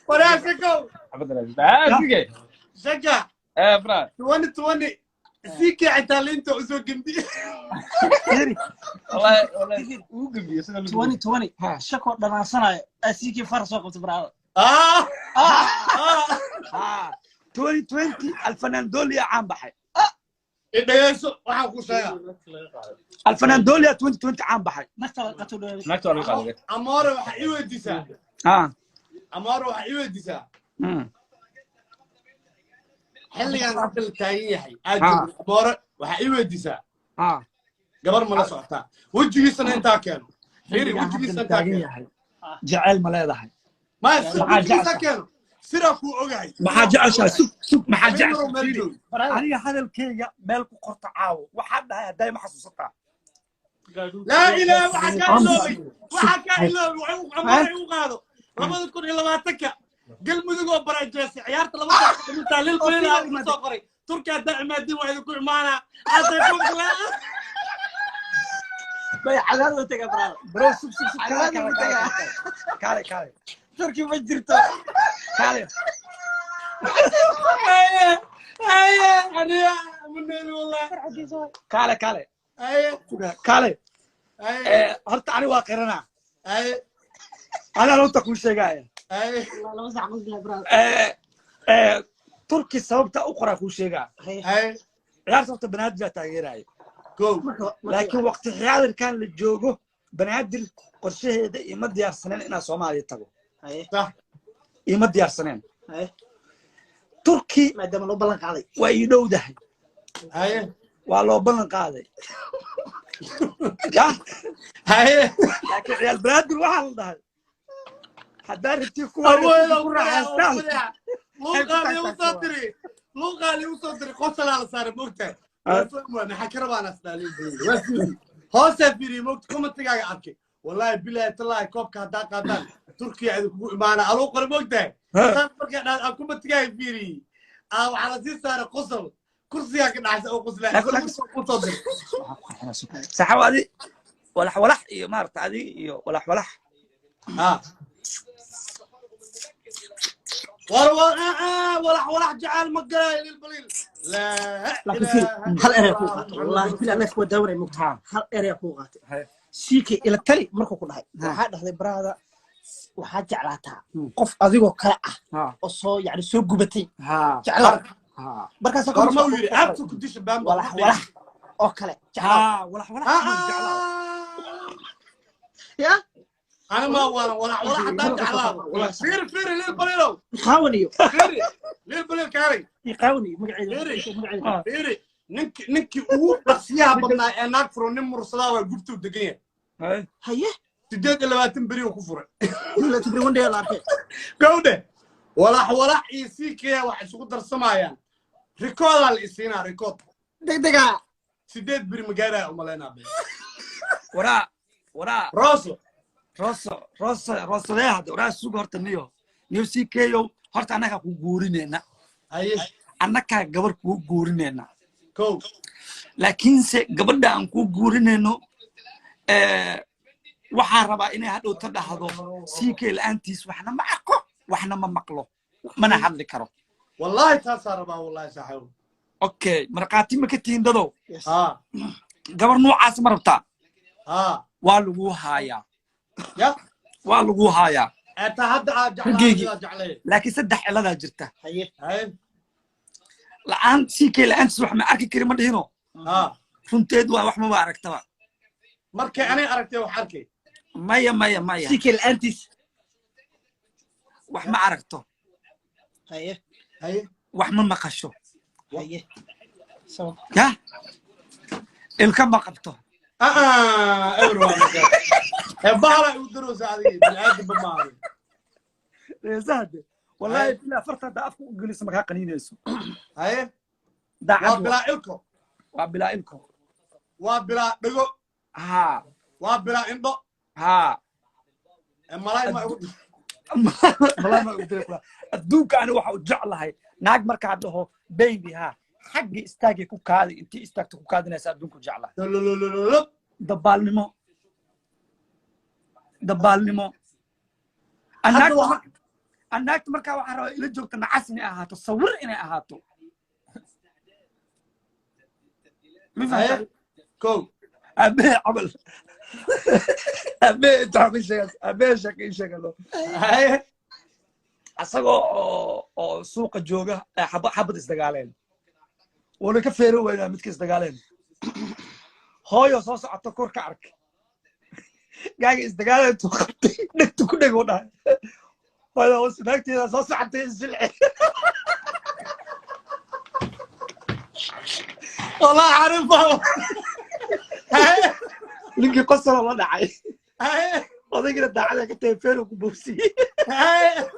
Waraa shakow shaka 2020 sikii xitaa liinta usoo gembi. Fiiri. 2020 shakoo dhanaansanaayo asiikii fara soo qabtay baraada. Ah ah. Ha, 2020 Alfanaan Dolia caan baxay. Dhegeyso, waxaan ku sheegaa. Alfanaan Dolia 2020 caan baxay. Nagta la qato dhoweey. Amoore waxaa ii weydiisaa. Ha. Amoore waxaa ii weydiisaa xilligan hadda la taagan yahay aad joogno. Amoore waxaa ii weydiisaa gabar ma la socotaa, wejigiisana intaa keeno. Fiiri, xilligan hadda wejigiisa la intaa taagan keeno. Yahay jeceyl ma leedahay? Maya, si Maxaa wejigiisa jeceshahay? keeno, sidaa kuu ogahay. Maxaa jeceshahay? Sug, sug, maxaa Habeen yarow jeceshahay? meel Fiiri. joogo. Aniga hadalkayga meel ku qorta caawo, waxaan dhahay hadday ma xasuusataa? Laa ilaaha, waxaa kaa iloobay, waxaa kaa iloobay. Amoore igu qaado 2020-ka Galmudug oo barajeesay ciyaarta labada lil bayla ku soo qoray Turkiya haddaa imaadin waa idinku imaanaa hadday ku Bay cadaad u tagaa baraada. Bro, sug, sug, sug, kaale. Cadaad Kaale. u tagaa. Kaale, kaale. Turki ma jirto. Kaale. Haye, haye, aniga maneeli wallahi. Kaale, kaale. Haye. Kaale. Haye. Horta ani waa qiranaa. Haye. Anaa runta kuu sheegaya. Haye. 2 sac qosla baraada. Turki sababta u qoraa kuu sheegaa. Haye. Ciyaarta horta Banaadir aa taageeraya. Go. Laakiin waqti xaadirkan la joogo Banaadir qorshaheeda ima diyaarsaneen inaa Soomaaliya tago. Haye. Sax. Ima diyaarsaneen. Haye. Turki maadaama loo ballan qaaday. Waa ii dhowdahay. Haye. Waa loo ballan qaaday ya. Haye. Laakiin ciyaal Banaadir waxaa la dhahay haddaa rabtii kuwa Abuela ku raaxaystaan. Luuqaali usoo diri, luuqaali usoo diri, qosalaa la saaray moogtahay. Maxaa ka rabaan asdaalin hoosaa fiiriyey moogta, commentigaaga arkay. Wallahi bilahi tallahi, koobka haddaa qaadaan Turkiya idinkugu imaana aluu qoray moogtahay. Saas markaa dhaa aan commentigaaga fiiriyey, aa waxaa la sii saaray qosol, kursigaa ka dhacaysa oo qoslaa usoo diri. Saxaw adi walax walax iyo maarata adi iyo walax walax. Ha, war war, walax walax jecel ma galaayo lil baliil laa laakiin fiir, ilaaha hal erey kuu illallah. qaatay wallahi bil anaa kuwa daawanay mugta. Ha. Hal erey kuu qaatay. Haye. CK ila tali markuu ku dhahay, waxaa dhahday, "Brother, waxaad jeclaataa qof adigoo kale ah oo soo, yani, soo gubatay jeclaa." Markaas Gorma uu yidhi abtu ku disha baan? Walax walax oo kale jeclaa. Ha, walax walax camal jeclaa. Ya. Ana ma waana walax walax haddaan jeclaado. Fiiri, fiiri, Lil Baliilow. Iqaawaniyo. Fiiri, Lil Baliil, kaalay. Iqaawaniyo magaceeda. Fiiri. Magaceeda. Fiiri, ninkii ugu dhaqsiyaha badnaa ee naag furo, nin mursadaa waa, gubtuu degan yahay. Haye. 28 beri uu ku furay. Tibri one day la arkay. Gawdhe, walax walax iyo CK wax isugu darsamayaan. Rikoodaa la isiinaa, rikood. Degdega. 8 beri magaaraya umalaynaa be. Waraa, waraa. Roso. Roso, roso, rosadee hadda? Waraa, suga horta. Niyo CKyo, horta annagaa ku guurinayna. Haye. Annagaa gabar kuu guurinayna. Kow. Laakiinse gabadha aan kuu guurinayno, waxaan rabaa inay hadhowta dhahdo, "CK la-aantiis waxna ma arko, waxna ma maqlo, mana hadli karo." Wallahi taasaa rabaa, wallahi, saaxiibo. Okay, markhaati ma ka tihiin, dadow? Ha. Gabar noocaas ma rabtaa? Ha. Waa laguu haayaa. Ya. Waa laguu haayaa. Eta hadda aad Raggeygi. jeclaa, jeclay. Laakiin saddex ciladaa jirta. Haye. Haye. La-aan CK la-aantiis wax ma arki kari ma dhihino. Ha. Runteed waa wax maba aragtaba. Markay anay aragtay wax arkay. Maya, maya, maya. CK la-aantiis. Wax ma aragto. Haye. Haye. Wax ma maqasho. Haye, sabab? Ya, ilka ma qabto. Ah, ee bahala igu daroosa adiga, bini'aadamba maaha. Reesahade, wallahi bilaa farta hadda afka u geliso makaa qaniinayso. Haye. Daacad. Waa bilaa ilko. Waa bilaa ilko. Waa bilaa dhego. Ha. Waa bilaa indho. Ha. Ee malaay ma igu Wallahi ma ugu diray kula. Adduunka ani waxa u jeclahay naag markaa dhaho, "Baby," ha, xagga istaagay ku kaadi, intii istaagta ku kaadinaysa, adduunku jeclahay. Lololololo. Dabaalnimo, dabaalnimo. Hadda Anaagta markaa waxaa rabaa ila joogta nacas inay ahaato, sawir inay ahaato. Ma fahamtay? Haye, kow. Aabee camal, aabee inta waxaan ka sheegaa, aabee sheeka ii sheegalo. Haye. Asagoo oo suuqa jooga ee xabad isdagaaleen, wuuna ka feero weynaa midka isdagaaleen. Hooyo soo socoto kor ka ark gaaga isdagaaleen, intuu qabtay dhegtu ku dheg u dhahay, "Hooyo, hoos naagteeda soo socotay, isilci." Wallahi xarif baa. Haye. Ninkii qosoloo la dhacay. Haye. Odaygina daacada ka tahay, feero ku boobsiyey. Haye.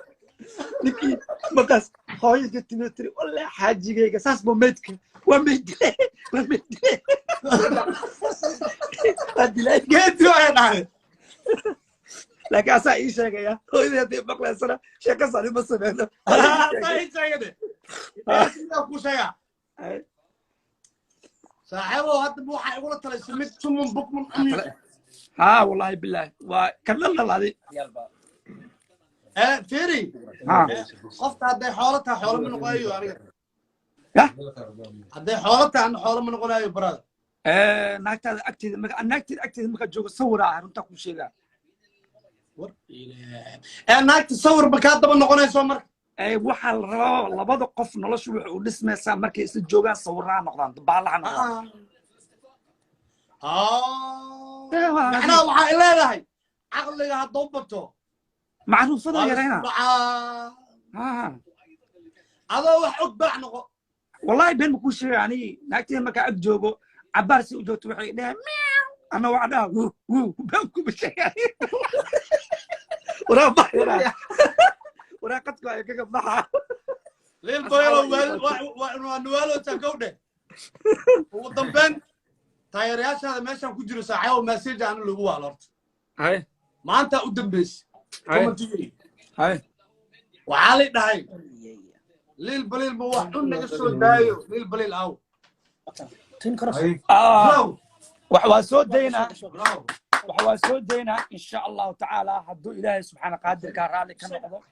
Ninkii markaas hooyadka timi tiri, "Wallahi xaajigayga saas buu meydka waa meyd dilay, waa meyd dilay, waa dilay." Geedi waxay dhahday. Laakiin asaa ii sheegaya, hooyadii hadday maqlaysana sheekasaani ma sameyno. Taa ii sheegade. Sidaa ku sheegaa, saaxiibow, hadda waxaa igula talisay mid sumun bukmun cumyu. Ha, wallahi billahi waa kan dhaldhalaaday. Ee fiiri. Ha. Qofta hadday xoolo tahay, xoolo ma noqonayo aniga. Yah. Hadday xoolo tahay, ana xoolo ma noqonayo, brother. Naagtaada agteeda marka, naagteeda agteeda markaa joogo sawiraa ah, runtaa kuu sheegaa. War ilaahay, ee naagta sawir ma kaa daba noqonayso marka? Waxaa la rabaa labada qof noloshu waxay u dhismaysaa markay isla joogaan, sawiraha noqdaan, dabaalaha noqdaan. Macnaha waxaa i leedahay caqliga hadduu bato macruufada waa la yarayna. isku dhacaa. Ha. Adoo wax og baac noqo. Wallahi been ma kuu sheegay, anigi naagteeda markaa ag joogo, cabaar si u joogto, waxay dhahay "Meow." Ana waxaa dhaha "Wuu wuu." Been kuma sheegay. Waraa bax, waraa, waraa, qadka ay kaga baxa. Liil Boylo waa nuwaaloosaa gowdhe. Ugu dambeyn, taageerayaashaada meeshaan ku jiro, saaxiibo, message aana lagu waalo horta. Hay. Maanta u dambeysay. Hay. Commentigii. Hay. Waxaa lay dhahay, "Liil Baliil ma wax xun naga soo daayo? Liil Baliil aw." Ah, Bravo. Wax waa soo daynaa. Bravo. Wax waa soo daynaa, insha Allahu tacaala, hadduu Ilaahay subxaana qaadirkaa raalli ka noqdo.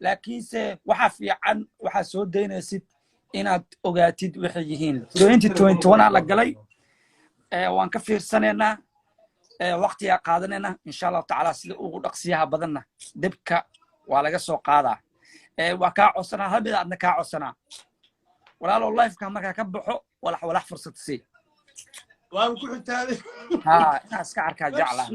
Laakiinse waxa fiican waxaa soo daynaysid inaad ogaatid waxay yihiin. 2021 aa la galay, waan ka fiirsanaynaa. Waqtigaa qaadanayna, insha Allahu tacaala, sida ugu dhaqsiyaha badanna dibka waa laga soo qaadaa. Waa kaa codsanaa, hal mid adna kaa codsanaa, walaalow, liveka markaa ka baxo, walax walax fursad sii. Waan ku xitaaday. Ha, inaa iska arkaa jeclaha.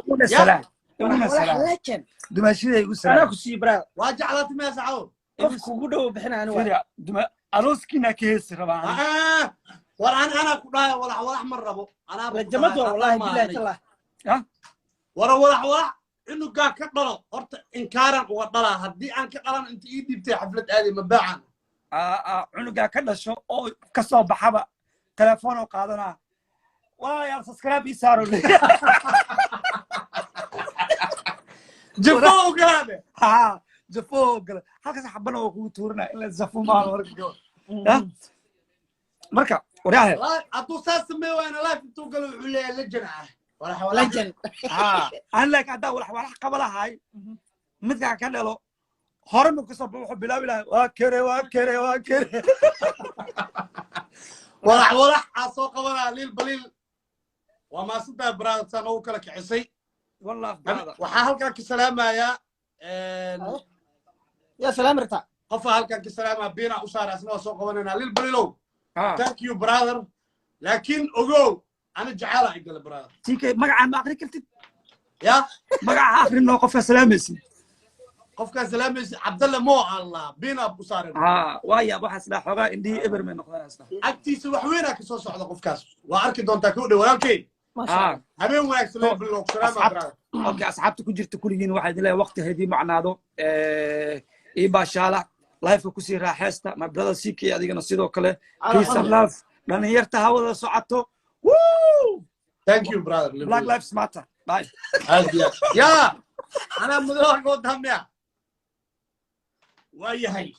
Iguna salaam, iguna salaam. Legend. Dumaashiday igu anaa salaam. Ku sii, brother. Waa jeclaatay miyaa, saxaw? Qof kugu dhow bixina ani waa. Fiiriya, duma arooskiinaa ka heesi rabaa aniga. War an anaa ku dhahay, walax walax ma rabo anaaba ku rajamadu dhahay, wallahi ma billahi ahanay. Tallah. Wara walax walax cunugaa ka dhalo horta, inkaaran uga dhalaa. Haddii aan ka dhalan, inta ii dhiibtay xaflad aaday ma baacan. Cunugaa ka dhasho oo ka soo baxaba, telefoon oo qaadanaa, walaalayaal, subscribe ii saaro. Jafo ogolaade. Ha, jafo oo gala halkaas xabana waa kugu tuurinaa in la jafo maaha marka gabadh. Ya? Marka waryahe. Hadduu saas sameey waayna, live intuu galo wuxuu leeyahay legend ah, walax walax. Legend. Ha, aan laakiin haddaan walax walax qaba lahay, midkaa ka dhalo hore ma kasoo baxo, wuxuu bilaabi lahay waa kere, waa kere, waa kere. Walax walax aa soo qabanaa. Liil Baliil, waa maasantahay, brother, saa noogu kala kicisay. Wallah, brother. Waxaa halkan ka salaamayaa yaa salaam rabtaa? Qofaa halkan ka salaamaya, biina u saara, asna waa soo qabanaynaa. Liil Baliilow, Ha. thank you, brother, laakiin ogow, ana jecela igala, brother. TK, magacaan ma akri kartid? Ya. Magaca ha akrinoo, qofkaa salaamaysid. Qofkaa salaamaysa Cabdalle mo allah biina u saaray. Ha, waaya, waxaas dhaa xoogaa indhihii eber may noqdaan isla. Agtiisa wax weynaa kasoo socda, qofkaas waa arki doontaa. Kow dhow, walaalkey. Maasha ha Allah. Habeen wanaagsan, Liil Baliilow, ku salaama. Asxaabta. Brother. Okay, asxaabta ku jirta kulligiin waxaa idin leeyahay waqti haydii macnaado, ii baashaala, lifeka kusii raaxaysta. My brother CK, adigana sidoo kale, peace and love. Dhalinyarta ha wada socoto. Woo! Thank you, brother. Black Lives Matter, bye. Aad iyo aad. Ya anaa madaxa ka wadaa miya? Waa yahay.